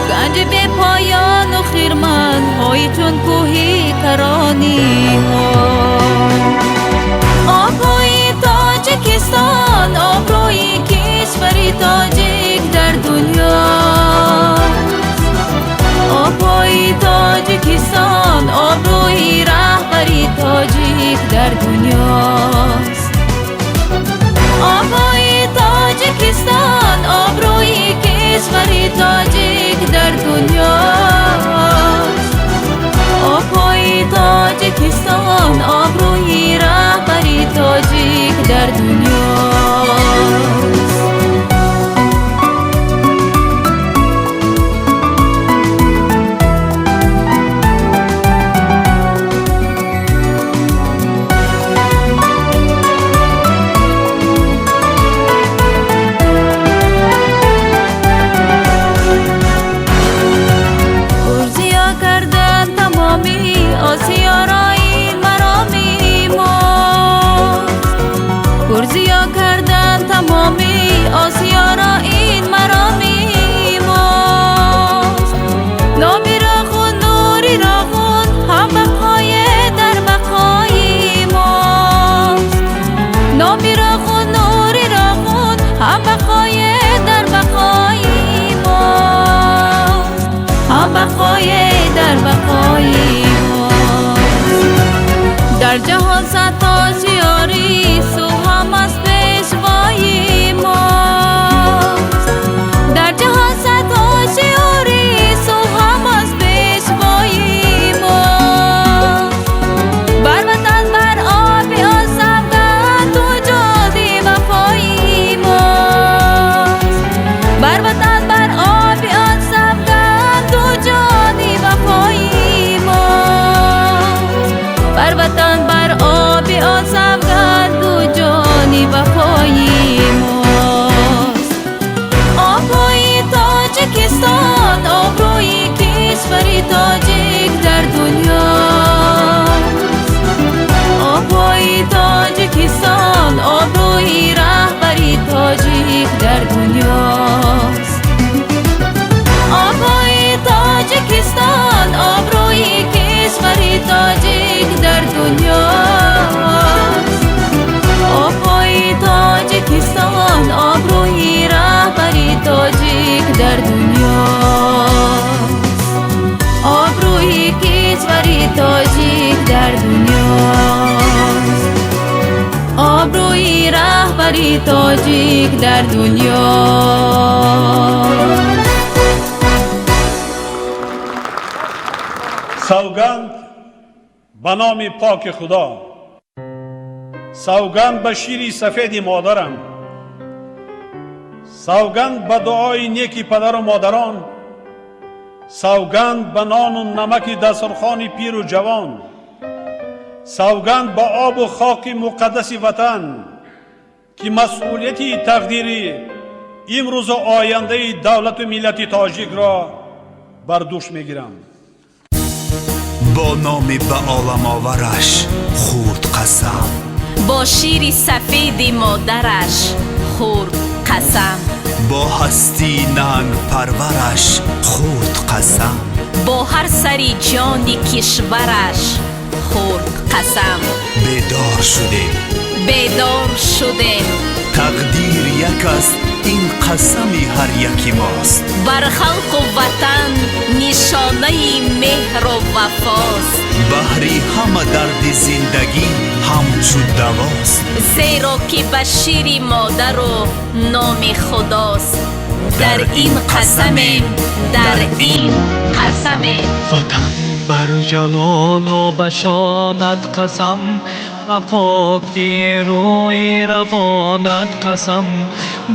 Ганҷи бепоёну хирманҳои чун кӯҳи карониҳо. Обҳои Тоҷикистон, обрӯи кишвари тоҷик дар дунё. Обҳои Тоҷикистон, обрӯи раҳбари тоҷик дар дунёст. Обҳои Тоҷикистон, обрӯи кишвари тоҷик дар дунёст. Обҳои Тоҷикистон, обрӯи раҳбари тоҷик дар дунёст. Дар ҷаҳон садҳо шиори сулҳ аст пешвои мост. Дар ҷаҳон садҳо шиори сулҳ аст пешвои мост. Бар ватан, бар оби он савганд ту ҷони вафои мост. Бар ватан, бар оби он савганд ту ҷони вафои мост. Бар ватан, бар оби он савганд ту ҷони вафои мост. Обҳои Тоҷикистон, обрӯи кишвари тоҷик дар дунёст. Обҳои Тоҷикистон, обрӯи раҳбари тоҷик дар дунёст. Обҳои Тоҷикистон, обрӯи кишвари тоҷик дар дунёст. Обҳои Тоҷикистон, обрӯи раҳбари тоҷик дар дунёст. Обрӯи кишвари тоҷик дар дунёст. Обрӯи раҳбари тоҷик дар дунёст. Савганд ба номи поки Худо, савганд ба шири сафеди модарам, савганд ба дуои неки падару модарон, савганд ба нону намаки дастурхони пиру ҷавон, савганд ба обу хоки муқаддаси ватан, ки масъулияти тақдири имрӯзу ояндаи давлату миллати тоҷикро бар дӯш мегирам. Бо номи ба оламовараш хурд қасам, бо шири сафеди модараш хурд қасам, бо ҳастии нангпарвараш хурд қасам, бо ҳар сари ҷони кишвараш хурд қасам. Бедор шудем, бедор шудем, тақдир як аст, ин қасами ҳар яки мост. Бар халқу ватан нишонаи меҳру вафост, баҳри ҳама дарди зиндагӣ ҳамчу давост. Зеро ки ба шири модару номи худост. Дар ин қасамем, дар ин қасамем. Ватан бар ҷалолу ба шонат қасам, ба покии рӯи равонат қасам,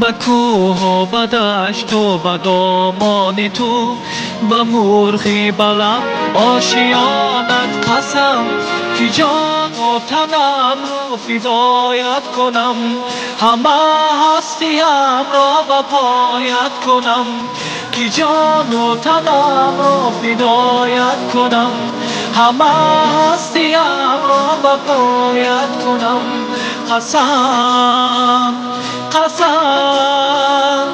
ба кӯҳу ба дашту ба домони ту, ба мурғи баланд ошиёнат қасам, ки ҷону танамро фидоят кунам, ҳама ҳастиямро ба поят кунам, ки ҷону танамро фидоят кунам, Ҳама ҳастиямро ба поят кунам. Қасам, қасам,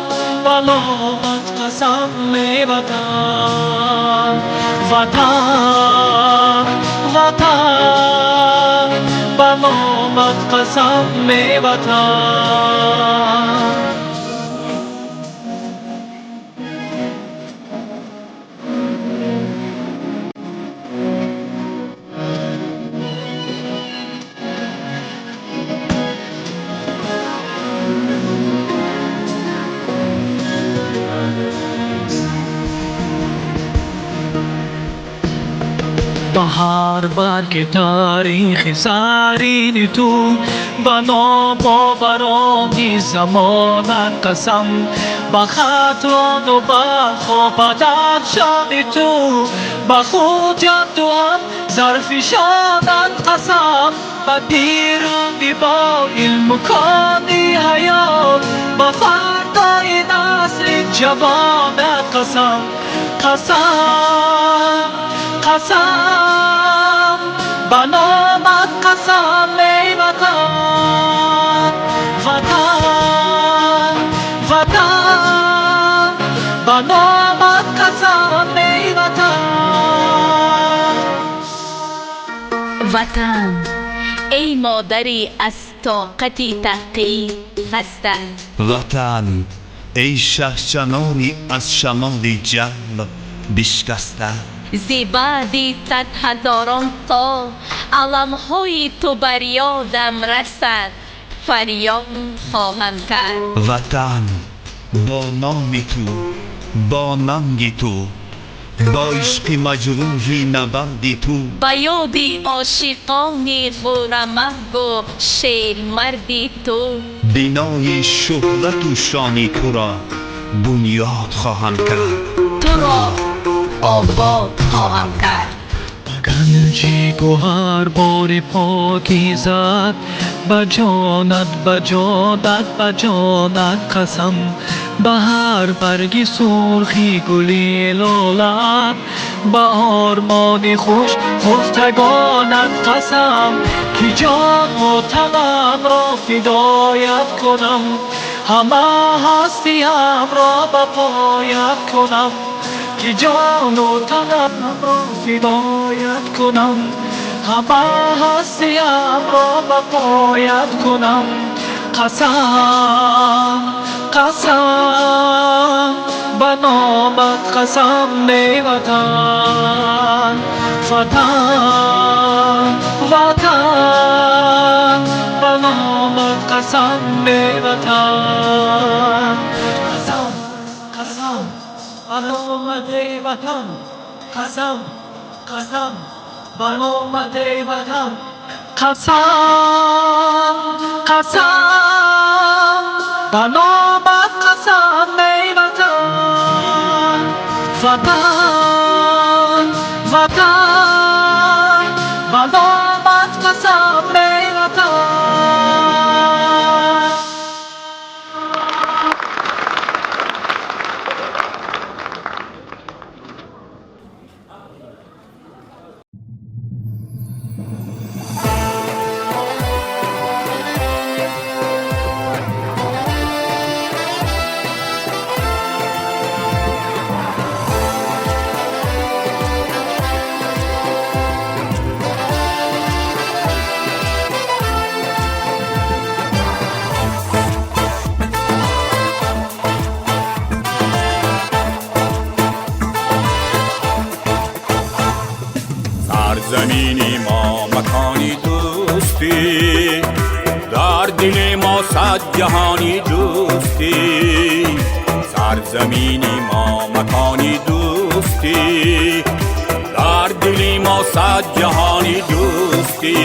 ба номат қасам, эй Ватан. Ватан, Ватан, ба номат қасам, эй Ватан. Ба ҳар барги таърихи зарини ту, ба нобоварони замонат қасам, ба Хатлону ба Бадахшони ту, ба Хуҷанду ҳам зарфишонат қасам, ба пирони бо илму кони ҳаёт, ба фардои насли ҷавонат қасам. Қасам, қасам, ба номат қасам, эй Ватан. Ватан, Ватан, ба номат қасам, эй Ватан. Ватан, эй модари аз тоқати таҳқир хаста. Ватан, эй шаҳчанони аз шамоли ҷаҳл бишкаста. Зи баъди сад ҳазорон сол аламҳои ту бар ёдам расад, фарёд хоҳам кард. Ватан, бо номи ту, бо нанги ту, бо ишқи маҷрӯҳи набарди ту, ба ёди ошиқони ғурамаҳгу шермарди ту, бинои шӯҳрату шони туро бунёд хоҳам кард, туро обод хоҳам кард. Ба ганҷи гавҳарбори покизат, ба ҷонат, ба ҷонат, ба ҷонат қасам, ба ҳар барги сурхи гули лолат, ба ормони хуш хуфтагонат қасам, ки ҷону танамро фидоят кунам, ҳама ҳастиямро ба поят кунам, ки ҷону танамро фидоят кунам, ҳама ҳастиямро ба поят кунам. Қасам, қасам, ба номат қасам, эй Ватан. Ватан, Ватан, ба номат қасам, эй Ватан. Қасам, қасам, ба номат, эй Ватан. Қасам, қасам, ба номат, эй Ватан. Қасам, қасам, ба номат қасам, эй Ватан. Ватан, Ватан, ба номат қасам, эй Ватан. Сарзамини мо макони дӯстӣ, дар дили мо сад ҷаҳони дӯстӣ. Сарзамини мо макони дӯстӣ, дар дили мо сад ҷаҳони дӯстӣ.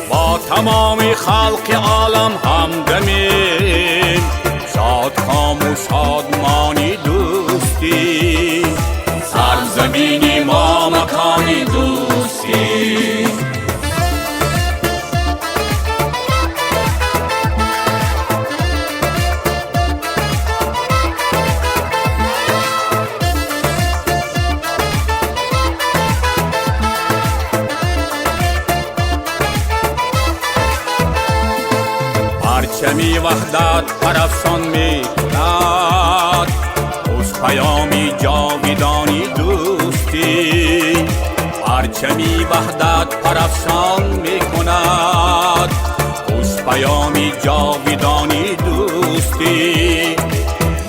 Бо тамоми халқи олам ҳамдамем, шодкому шодмони дӯстӣ. Сарзамини мо макони дӯстӣ. Парчами ваҳдат парафшон мекунад, хуш паёми ҷовидони дӯстӣ. Парчами ваҳдат парафшон мекунад, хуш паёми ҷовидони дӯстӣ.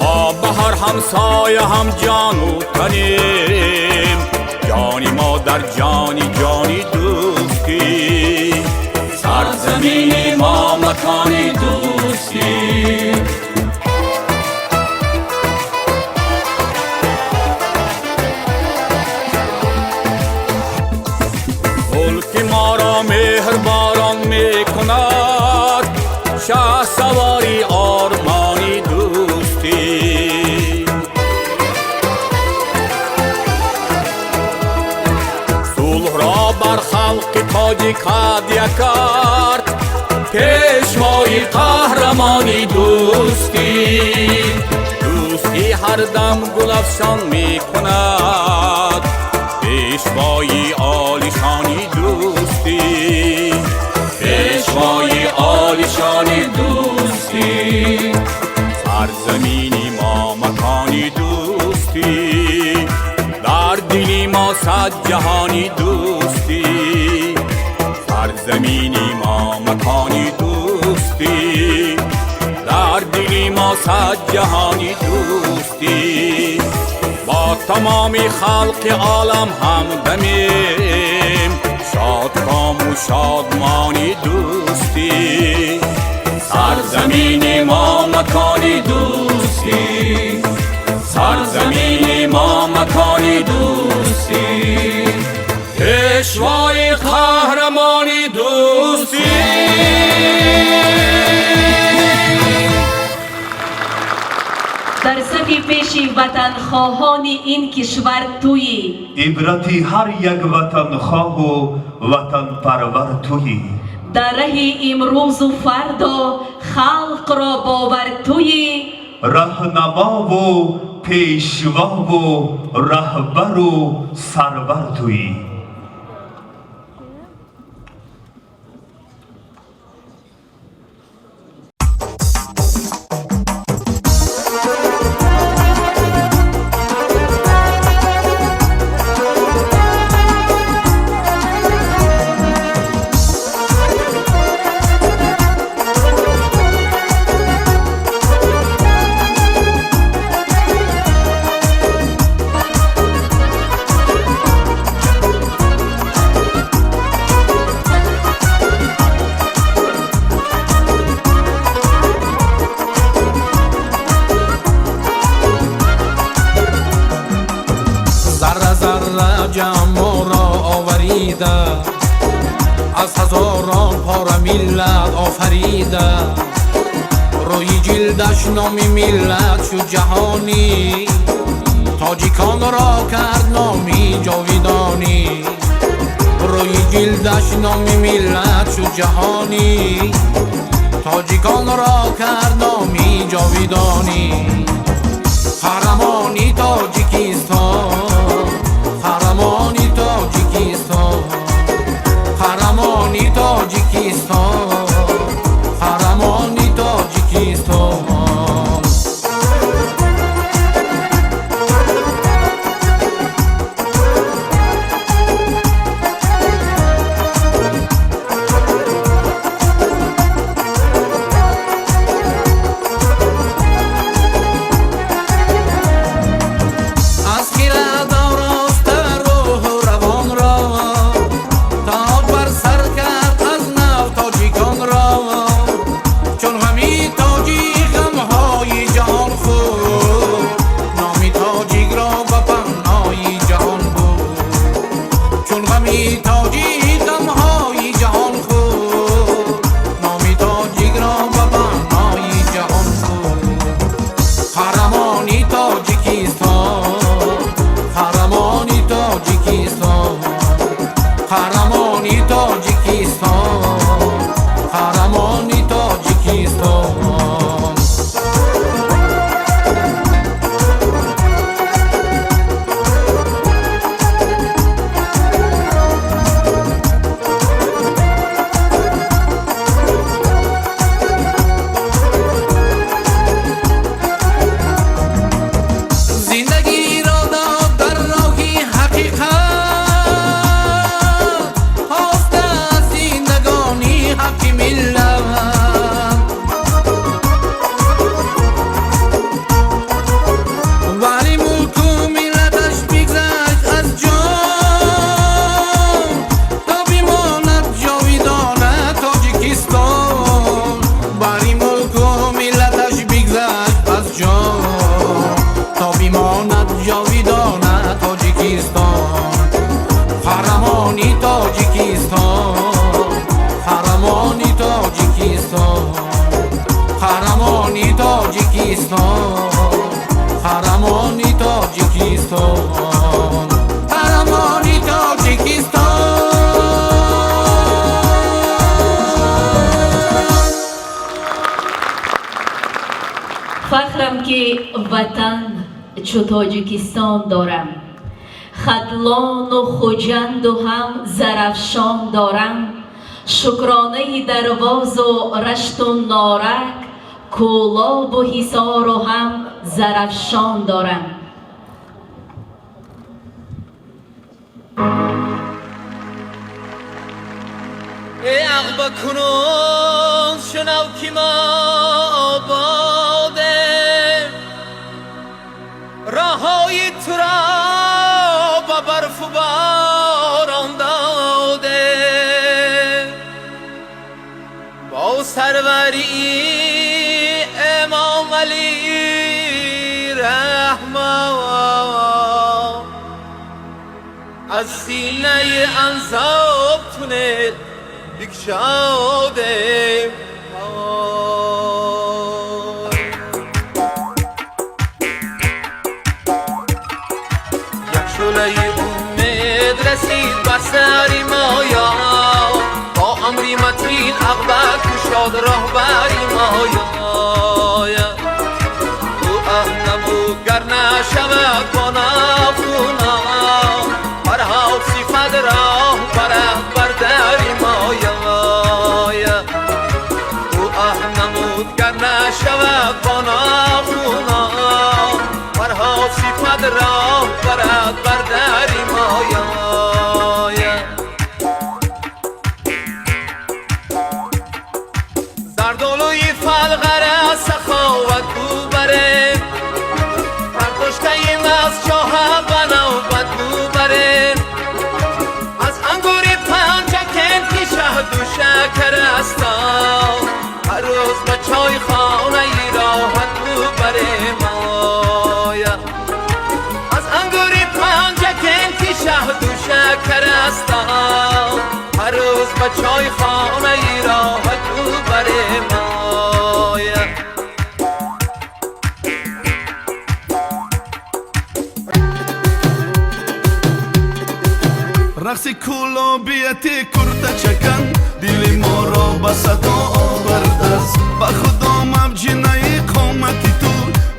Мо ба ҳар ҳамсоя ҳам ҷону танем, ҷони мо дар ҷони ҷони дӯстӣ. Сарзамини мо макони дӯстӣ. Мулки моро меҳрборон мекунад, шаҳсавори ормони дӯстӣ. Сулҳро бар халқи тоҷик ҳадя кард, пешвои қаҳрамони дӯстӣ. Дӯстӣ ҳар дам гулафшон мекунад, пешвои олишони дӯстӣ. Пешвои олишони дӯстӣ. Сарзамини мо макони дӯстӣ, дар дили мо сад ҷаҳони дӯстӣ. Сарзамини мо макони дӯстӣ, дар дили мо сад ҷаҳони дӯстӣ. Бо тамоми халқи олам ҳамдамем, шодкому шодмони дӯстӣ. Сарзамини мо макони дӯстӣ. Сарзамини мо макони дӯстӣ. Пешвои қаҳрамони дӯстӣ. Дар сафи пеши ватанхоҳони ин кишвар туӣ, ибрати ҳар як ватанхоҳу ватанпарвар туӣ. Дар раҳи имрӯзу фардо халқро бовар туӣ, раҳнамову пешвову раҳбару сарвар туӣ. Аз ҳазорон пора миллат офарида, рӯи ҷилдаш номи миллат шуд ҷаҳонӣ. Тоҷиконро кард номи ҷовидонӣ, рӯи ҷилдаш номи миллат шуд ҷаҳонӣ. Тоҷиконро кард номи ҷовидонӣ. Қаҳрамони Тоҷикистон, қаҳрамони Тоҷикистон, қаҳрамони Тоҷикистон, қаҳрамони Тоҷикистон. Аз хирад ороста рӯҳу равонро, тоҷ бар сар кард аз нав тоҷиконро. Фахрам ки ватан чу Тоҷикистон дорам, Хатлону Хуҷанду ҳам Зарафшон дорам, шукронаи Дарвозу Рашту Норак, Кӯлобу Ҳисору ҳам Зарафшон дорам. Эй ағба кунун шунав ки мо ободем, роҳҳои туро ба барфу борон додем, бо сарварии Имом Алӣ Раҳмон аз синаи анзоб тунел бикшодем. Як шӯълаи умед расид бар сари моё, бо амри матин ағба кушод роҳбари моё. Ӯ аҳнаму гар нашавад бо нохуно, Фарҳод сифат роҳ барад бар дари моё. Ӯ аҳнамуд гар нашавад бо нохуно, Фарҳод сифат роҳ барад бар дари моё. Зардолуи фалғара саховат бу баре, бардоштаим аз чоҳа ба навбат бу баре, аз ангури панҷакент ки шаҳду шакар аст, ҳар рӯз ба чойхонаи роҳат бу баре моя. Аз ангури панҷакент ки шаҳду шакар аст, ҳар рӯз ба чойхонаи роҳат бу баре моя. Рақси кӯлобияти куртачакан дили моро ба садо овардааст. Ба худо мавҷинаи қомати ту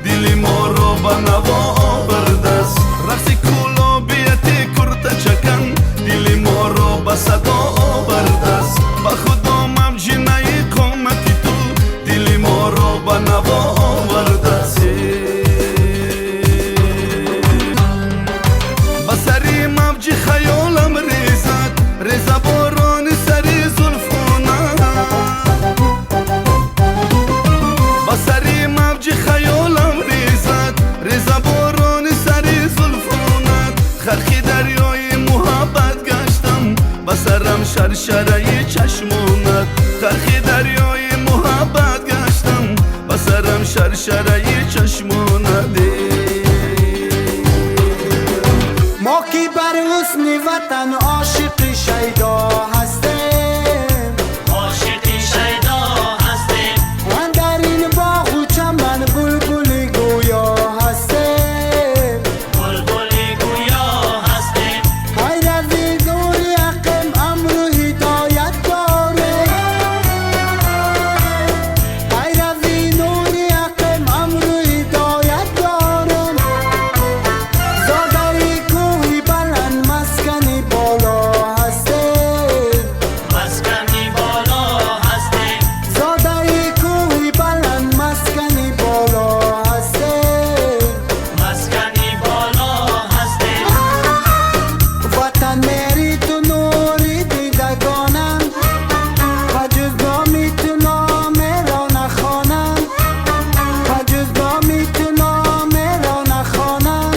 дили моро ба наво овардааст. Рақси кӯлобияти куртачакан дили моро ба садо овардааст. Ба худо мавҷинаи қомати ту дили моро ба наво овардааст. Ба сари мавҷи хаёлам резад, реза борони сари зулфона. Ба сари мавҷи хаёлам резад, реза борони сари зулфона. Хархи дарёи муҳаббат гаштам, ба сарам шаршараи чашмонат. Хархи дарёи муҳаббат гаштам, ба сарам шаршараи чашмонат. Мо ки бар ҳусни ватан ошиқи шайдо ҳастем, ошиқи шайдо ҳастем, андар ин боғу чаман булбули гӯё ҳастем, булбули гӯё ҳастем. Пайрави нури ҳаққем, амру ҳидоят дорем, пайрави нури ҳаққем, амру ҳидоят дорем. Зодаи кӯҳи баланд, маскани боло ҳастем, маскани боло ҳастем. Зодаи кӯҳи баланд, маскани боло ҳастем, маскани боло ҳастем. Ватан мери ту нури дидагонам, ба ҷуз номи ту номеро нахонам, ба ҷуз номи ту номеро нахонам.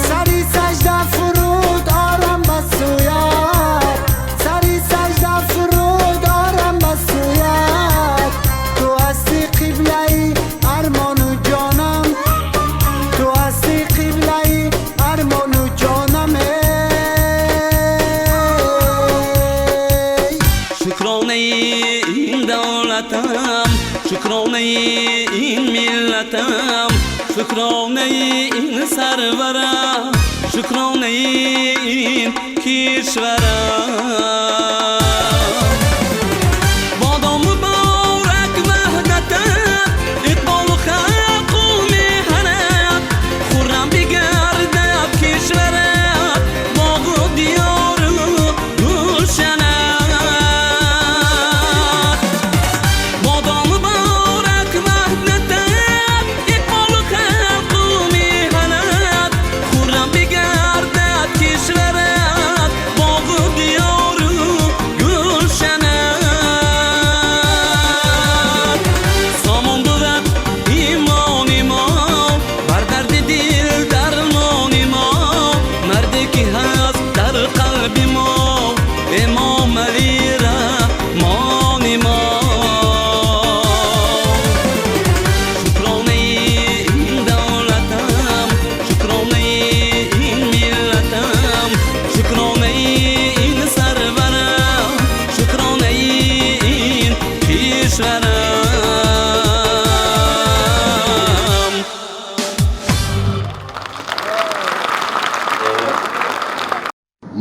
Сари сажда фуруд орам ба сӯят, сари сажда фуруд орам ба сӯят. Ту ҳасти қиблаи армону ҷонам, ту ҳасти қиблаи армону ҷонам. Эй Шукронаи ин давлатам, шукронаи ин миллатам, шукронаи ин сарварам, шукронаи ин кишварам. Бодо муборак ваҳдатат, иқболу хайр.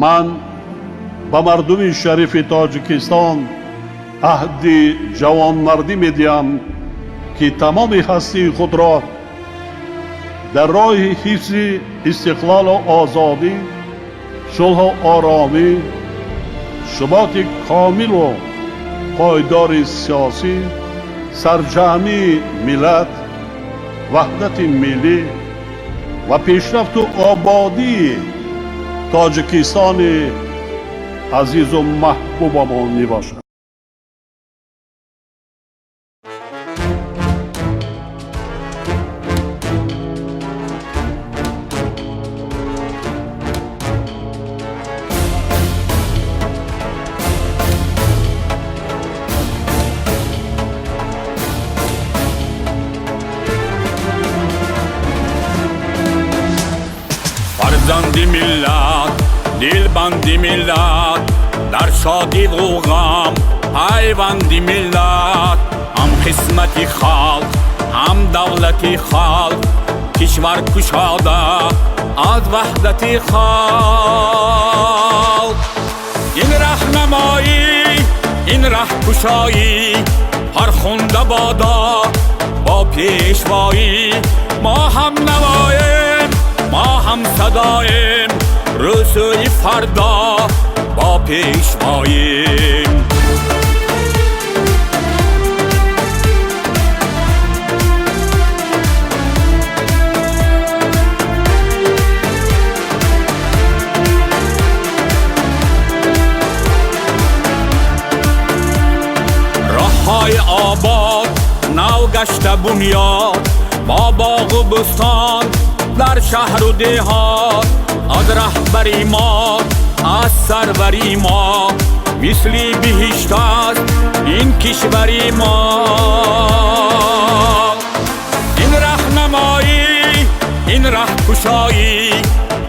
Ман ба мардуми шарифи Тоҷикистон аҳди ҷавонмардӣ медиҳам, ки тамоми ҳастии худро дар роҳи ҳифзи истиқлолу озодӣ, сулҳу оромӣ, суботи комилу пойдори сиёсӣ, сарҷамъии миллат, ваҳдати миллӣ ва пешрафту ободии Тоҷикистони азизу маҳбубамон мебошад. Фарзанди миллат, дилбанди миллат, дар шодиву ғам пайванди миллат, ҳам қисмати халқ, ҳам давлати халқ, кишвар кушода аз ваҳдати халқ. Ин раҳнамоӣ, ин раҳкушоӣ, фархунда бодо бо пешвоӣ. Мо ҳам навоем, мо ҳам садоем, рӯзӯи фардо бо пешвоем. Роҳҳои обод нав гашта бунёд, бо боғу бӯстон дар шаҳру деҳот, аз раҳбари мо, аз сарвари мо, мисли биҳишт аст ин кишвари мо. Ин раҳнамоӣ, ин раҳкушоӣ,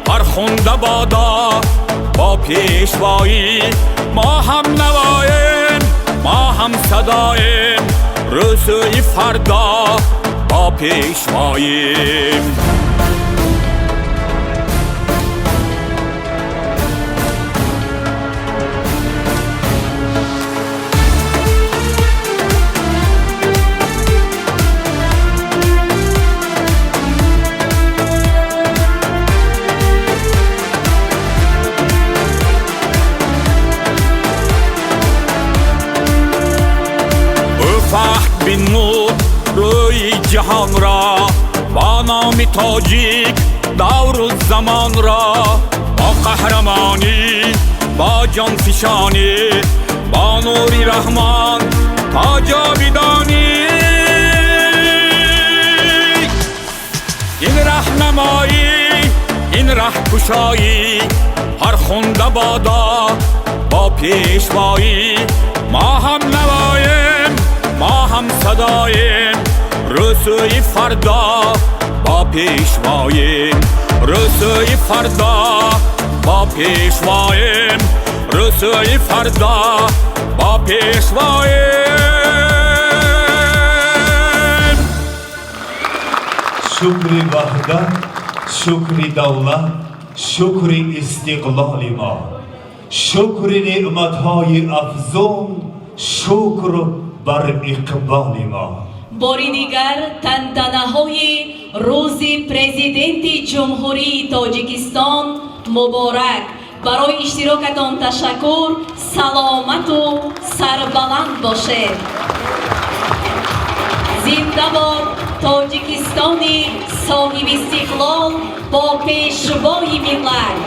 фархунда бодо бо пешвоӣ. Мо ҳам навоем, мо ҳам садоем, рӯзӯи фардо бо пешвоем. Фахр бинмуд рӯи ҷаҳонро бо номи тоҷик, давру замонро, бо қаҳрамонӣ, бо ҷонфишонӣ, бо нури раҳмон то ҷовидонӣ. Ин раҳнамоӣ, ин раҳкушоӣ, фархунда бодо бо пешвоӣ. Мо ҳам навоем, мо ҳам садоем, рӯзӯи фардо бо пешвоем. Рӯзӯи фардо бо пешвоем, рӯзӯи фардо бо пешвоем. Шукри ваҳдат, шукри давлат, шукри истиқлоли мо, шукри неъматҳои афзун, шукр бар иқболи мо. Бори дигар тантанаҳои рӯзи президенти Ҷумҳурии Тоҷикистон муборак. Барои иштирокатон ташаккур. Саломату сарбаланд бошед. Зинда бод Тоҷикистони соҳибистиқлол бо пешвои миллат.